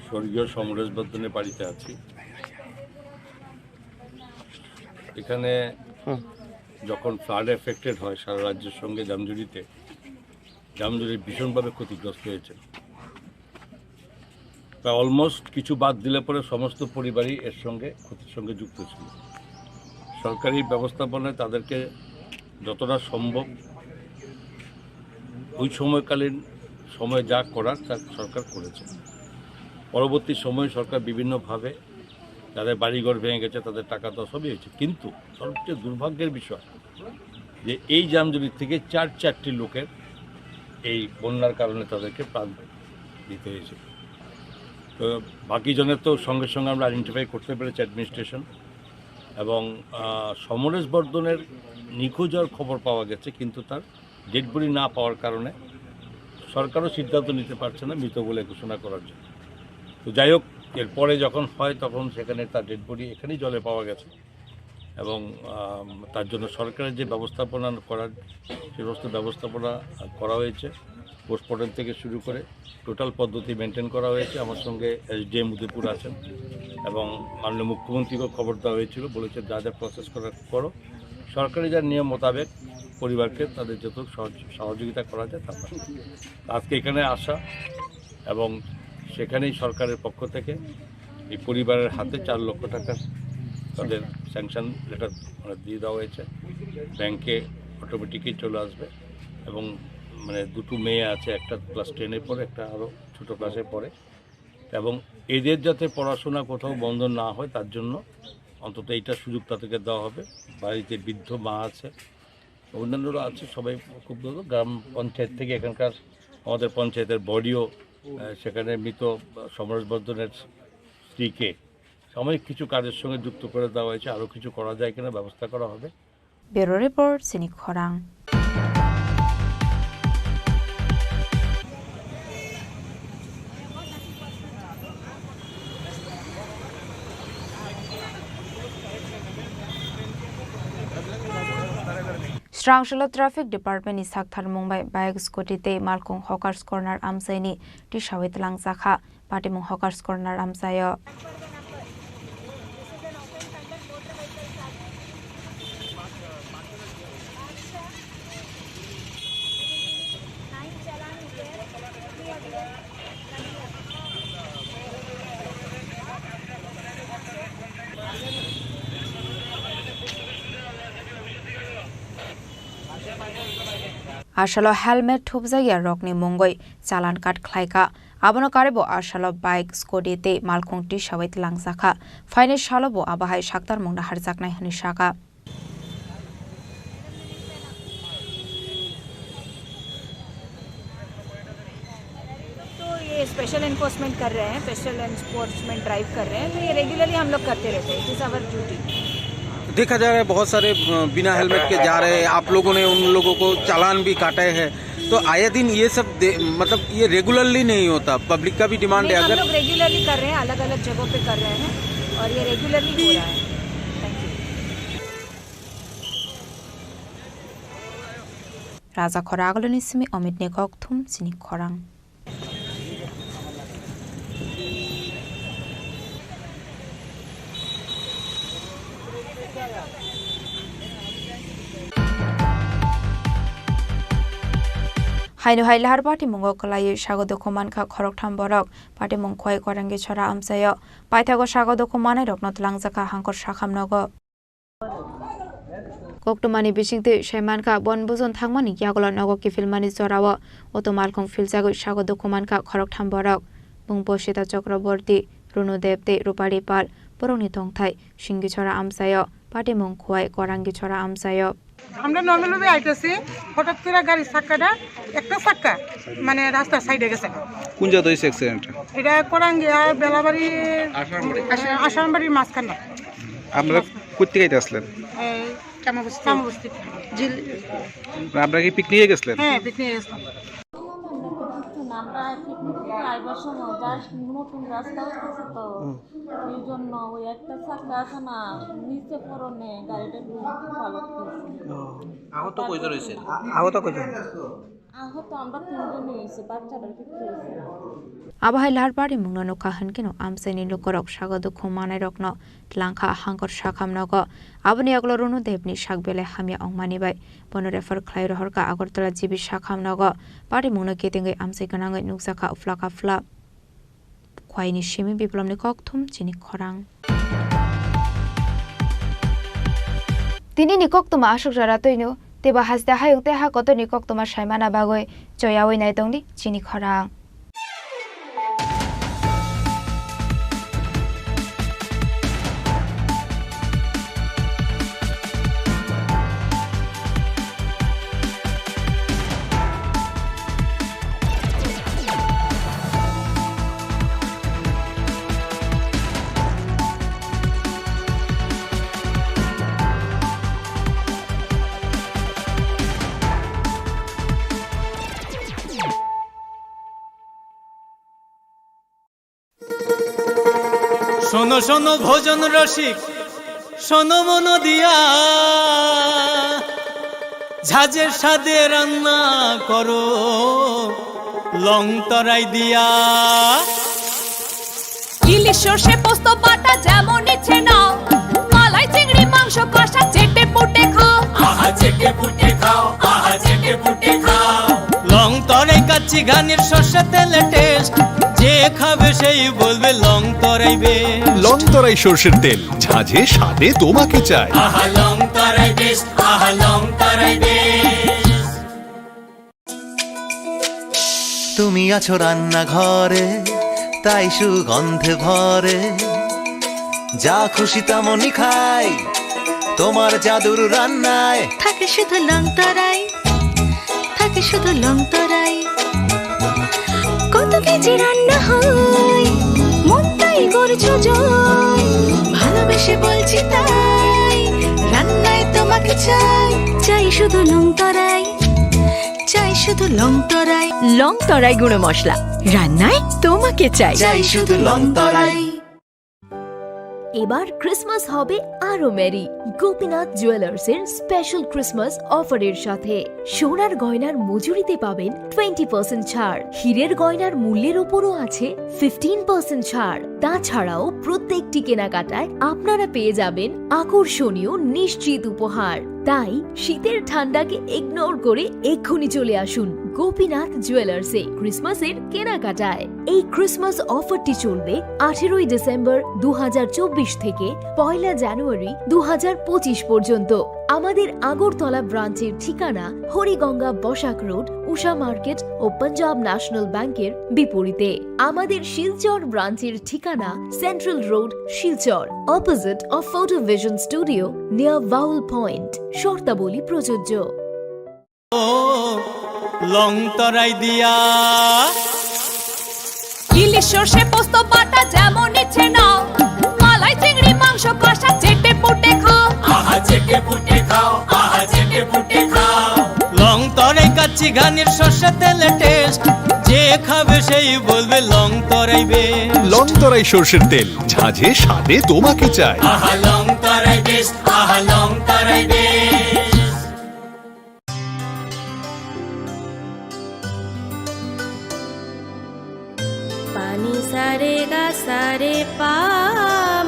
স্বর্গীয় সমরেশ বর্ধনের বাড়িতে আছি। এখানে যখন flood affected হয় সারা রাজ্যের সঙ্গে জামজুরিতে, জামজুরি ভীষণভাবে ক্ষতিগ্রস্ত হয়েছে। প্রায় অলমোস্ট কিছু বাদ দিলে পরে সমস্ত পরিবারই এর সঙ্গে, ক্ষতির সঙ্গে যুক্ত ছিল। সরকারি ব্যবস্থাপনায় তাদেরকে যতটা সম্ভব ওই সময়কালীন সময়ে যা করার তা সরকার করেছে। পরবর্তী সময়ে সরকার বিভিন্নভাবে যাদের বাড়িঘর ভেঙে গেছে তাদের টাকা দেওয়া সবই হয়েছে, কিন্তু সবচেয়ে দুর্ভাগ্যের বিষয় যে এই জামজুরি থেকে চার চারটি লোকের এই বন্যার কারণে তাদেরকে প্রাণ দিতে হয়েছে। তো বাকি জনের তো সঙ্গে সঙ্গে আমরা আইডেন্টিফাই করতে পেরেছি অ্যাডমিনিস্ট্রেশন, এবং আহ, সমরেশ বর্ধনের নিখোঁজ হওয়ার খবর পাওয়া গেছে, কিন্তু তার ডেড বডি না পাওয়ার কারণে সরকারও সিদ্ধান্ত নিতে পারছে না মৃত বলে ঘোষণা করার জন্য। তো যাই হোক, এরপরে যখন হয় তখন সেখানে তার ডেড বডি এখানেই জলে পাওয়া গেছে, এবং আম, তার জন্য সরকারের যে ব্যবস্থাপনা করার, সে সমস্ত ব্যবস্থাপনা করা হয়েছে। পোস্টমর্টম থেকে শুরু করে টোটাল পদ্ধতি মেনটেন করা হয়েছে। আমার সঙ্গে এসডিএম উদয়পুর আছেন এবং মাননীয় মুখ্যমন্ত্রীকেও খবর দেওয়া হয়েছিল, বলেছে, "যা যা প্রসেস করার করো।" সরকারি যার নিয়ম মোতাবেক পরিবারকে তাদের যত সহজ-, সহযোগিতা করা যায় তা করা। আজকে এখানে আসা এবং সেখানেই সরকারের পক্ষ থেকে এই পরিবারের হাতে চার লক্ষ টাকার তাদের স্যাংশন লেটার, মানে, দিয়ে দেওয়া হয়েছে। ব্যাংকে অটোমেটিকই চলে আসবে। এবং, মানে, দুটো মেয়ে আছে, একটা ক্লাস টেনে পড়ে, একটা আরও ছোটো ক্লাসে পড়ে। এবং এদের যাতে পড়াশোনা কোথাও বন্ধ না হয়, তার জন্য অন্তত এইটা সুযোগ তাদেরকে দেওয়া হবে। বাড়িতে বৃদ্ধ মা আছে, অন্যান্যরা আছে, সবাই খুব দ্রুত গ্রাম পঞ্চায়েত থেকে, এখানকার আমাদের পঞ্চায়েতের বডিও, আহ, সেখানে মৃত সমরেশ বর্ধনের স্ত্রীকে সাময়িক কিছু কাজের সঙ্গে যুক্ত করে দেওয়া হয়েছে। আরও কিছু করা যায় কিনা ব্যবস্থা করা হবে। Bureau Report, Sini Khorang. Srang salo Traffic Department ni saktharmung bai bike, scooty tei malkhung hawkers corner amchaini tisawi twlangjakha. Patimung hawkers corner amchaio. Asalo helmet thupjakya rokni mungwi challan cut khlaikha. Abono karwibo asalo bike, scooty tei malkhung tisawi twlangjakha. Phaini salobo abohai saktarmungno harjaknai hwnwi sakha. तो ये special enforcement कर रहे हैं, special enforcement drive कर रहे हैं, तो ये रेगुलरली हम लोग करते रहते हैं, इट इज़ आवर ड्यूटी। देखा जा रहा है, बहुत सारे, अ, बिना हेलमेट के जा रहे हैं, आप लोगों ने उन लोगों को चालान भी काटे हैं, तो आए दिन ये सब दे-, मतलब, ये रेगुलरली नहीं होता, पब्लिक का भी डिमांड नहीं, है। हम अगर लोग रेगुलरली कर रहे हैं, अलग-अलग जगहों पे कर रहे हैं और ये रेगुलरली हो रहा है। Thank you. Raja Khorang aguloni simi Amit ni kokthum chini khorang. Haino hai lahar patimungo kwlaiwi sago dukhu mankha khoroktham borok. Patimung Khowai Korangi Chora amchaio paithago sago dukhu manai rokno twlangjakha Hangkor Sakham nogo. Koktwmani bisingtwi sai mankha, bon bujon thangmani yagulo nogo kiphilmani jorao auto malkhung philjagwi sago dukhu mankha khoroktham borok. Bung Bosita Chakraborty, Runu Deb tei Rupali Pal borokni tongthai Singichora amchaio, patimung Khowai Korangichora amchaio. আমরা নর্মালভাবে আইতেছি, হঠাৎ করে গাড়ির চাক্কাটা, একটা চাক্কা মানে রাস্তার সাইডে গেছে। কোন জায়গাতে হয়েছে অ্যাক্সিডেন্টটা? এটা কোরাঙ্গিয়া বেলাবাড়ি, আশারামবাড়ি। আশা-, আশারামবাড়ির মাঝখানে। আপনারা কোথেকে আইতে আসলেন? এই চামাবস্তি। চামাবস্তি। জিল- আপনারা কি পিকনিকে গেছিলেন? হ্যাঁ, পিকনিকে গেছিলাম। আমরা পিকনিক থেকে আইবার সময় জাস্ট নতুন রাস্তা হইতেছে তো, হুম। এই জন্য ওই একটা চাকা আছে না, নিচে পড়নে গাড়িটা একটু পালক দিয়েছে। ও। আহত কয়জন হয়েছে? আ-, আহত কয়জন? আহত আমরা তিনজনই হয়েছে, বাচ্চাটার কিছু হয়েছে। Abo hai lahar patimungno nukha hwnkhe no amchaini lukurok sago dukhu manairokno twlangkha Hangkor Sakham nogo. Aboni yagulo Runu Debni sak belai hamya wngmani bai bono refer khlai rohorkha Agartala G B Sakham nogo. Patimungno kitingwi amchai gwnangwi nukjakha uphla kaphla. Khwaini simi Biplomni kokthum chini khorang. Tinini koktwma aswk jora twino, teibo haste hayung tei ha kotorni koktwma saimana bagwi choyawi naitongdi chini khorang. শোনো শোনো ভোজন রসিক, শোনো মন দিয়া, ঝাঁঝের স্বাদে রান্না করো লং তরাই দিয়া। ইলিশ সর্ষে পোস্ত বাটা যেমন ইচ্ছে নাও, মালাই চিংড়ি মাংস কষা চেটে পুটে খাও। আহা চেটে পুটে খাও, আহা চেটে পুটে খাও। লং তরাই কাচ্চি ঘানির সর্ষে তেলে টেস্ট, যে খাবে সেই বলবে লং তরাই বেশ। লং তরাই সর্ষের তেল, ঝাঁঝে স্বাদে তোমাকে চাই। আহা লং তরাই বেশ, আহা লং তরাই বেশ। তুমি আছো রান্নাঘরে, তাই সুগন্ধে ভরে। যা খুশি তেমনই খাই, তোমার জাদুর রান্নায়। থাকে শুধু লং তরাই, থাকে শুধু লং তরাই। কত কেজি রান্না হয়, মনটাই করছো জয়। ভালোবেসে বলছি তাই, রান্নায় তোমাকে চাই। চাই শুধু লং তরাই, চাই শুধু লং তরাই। লং তরাই গুঁড়ো মশলা, রান্নায় তোমাকে চাই। চাই শুধু লং তরাই। এবার ক্রিসমাস হবে আরো মেরি গোপীনাথ জুয়েলার্স এর স্পেশাল ক্রিসমাস অফারের সাথে। সোনার গয়নার মজুরিতে পাবেন টোয়েন্টি পার্সেন্ট ছাড়, হীরের গয়নার মূল্যের ওপরও আছে ফিফটিন পার্সেন্ট ছাড়। তাছাড়াও প্রত্যেকটি কেনাকাটায় আপনারা পেয়ে যাবেন আকর্ষণীয় নিশ্চিত উপহার। তাই শীতের ঠান্ডাকে ইগনোর করে এক্ষুনি চলে আসুন গোপীনাথ জুয়েলার্সে ক্রিসমাসের কেনাকাটায়। এই ক্রিসমাস অফারটি চলবে আঠেরোই ডিসেম্বর দু হাজার চব্বিশ থেকে পয়লা জানুয়ারি দু হাজার পঁচিশ পর্যন্ত। আমাদের আগরতলা ব্রাঞ্চের ঠিকানা হরিগঙ্গা বসাক রোড, উষা মার্কেট ও পাঞ্জাব ন্যাশনাল ব্যাংকের বিপরীতে। আমাদের শিলচর ব্রাঞ্চের ঠিকানা central road, Silchar, opposite of Photo Vision Studio, near Vowel Point। শর্তাবলী প্রযোজ্য। Long torai diya. ইলিশ সর্ষে পোস্ত বাটা যেমন ইচ্ছে নাও, মালাই চিংড়ি মাংস কষা চেটে পুটে খাও। আহা চেটে পুটে খাও, আহা চেটে পুটে খাও। Long torai kacchi ghanir সর্ষে তেলে টেস্ট, যে খাবে সেই বলবে long torai বেশ। লং তরাই সর্ষের তেল, ঝাঁঝে স্বাদে তোমাকে চাই। আহা long torai বেশ, আহা long torai বেশ। Pani sare ga sare pa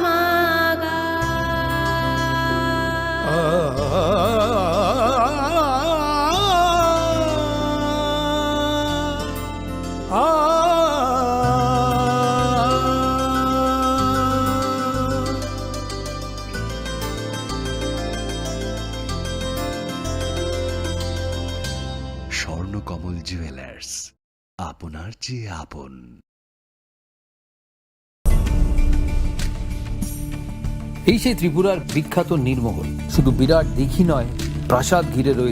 ma ga. Swarnakamal jewellers, আপনার চেয়ে আপন। এই সেই ত্রিপুরার বিখ্যাত নীরমহল, শুধু বিরাট দিঘি নয়, প্রাসাদ ঘিরে রয়েছে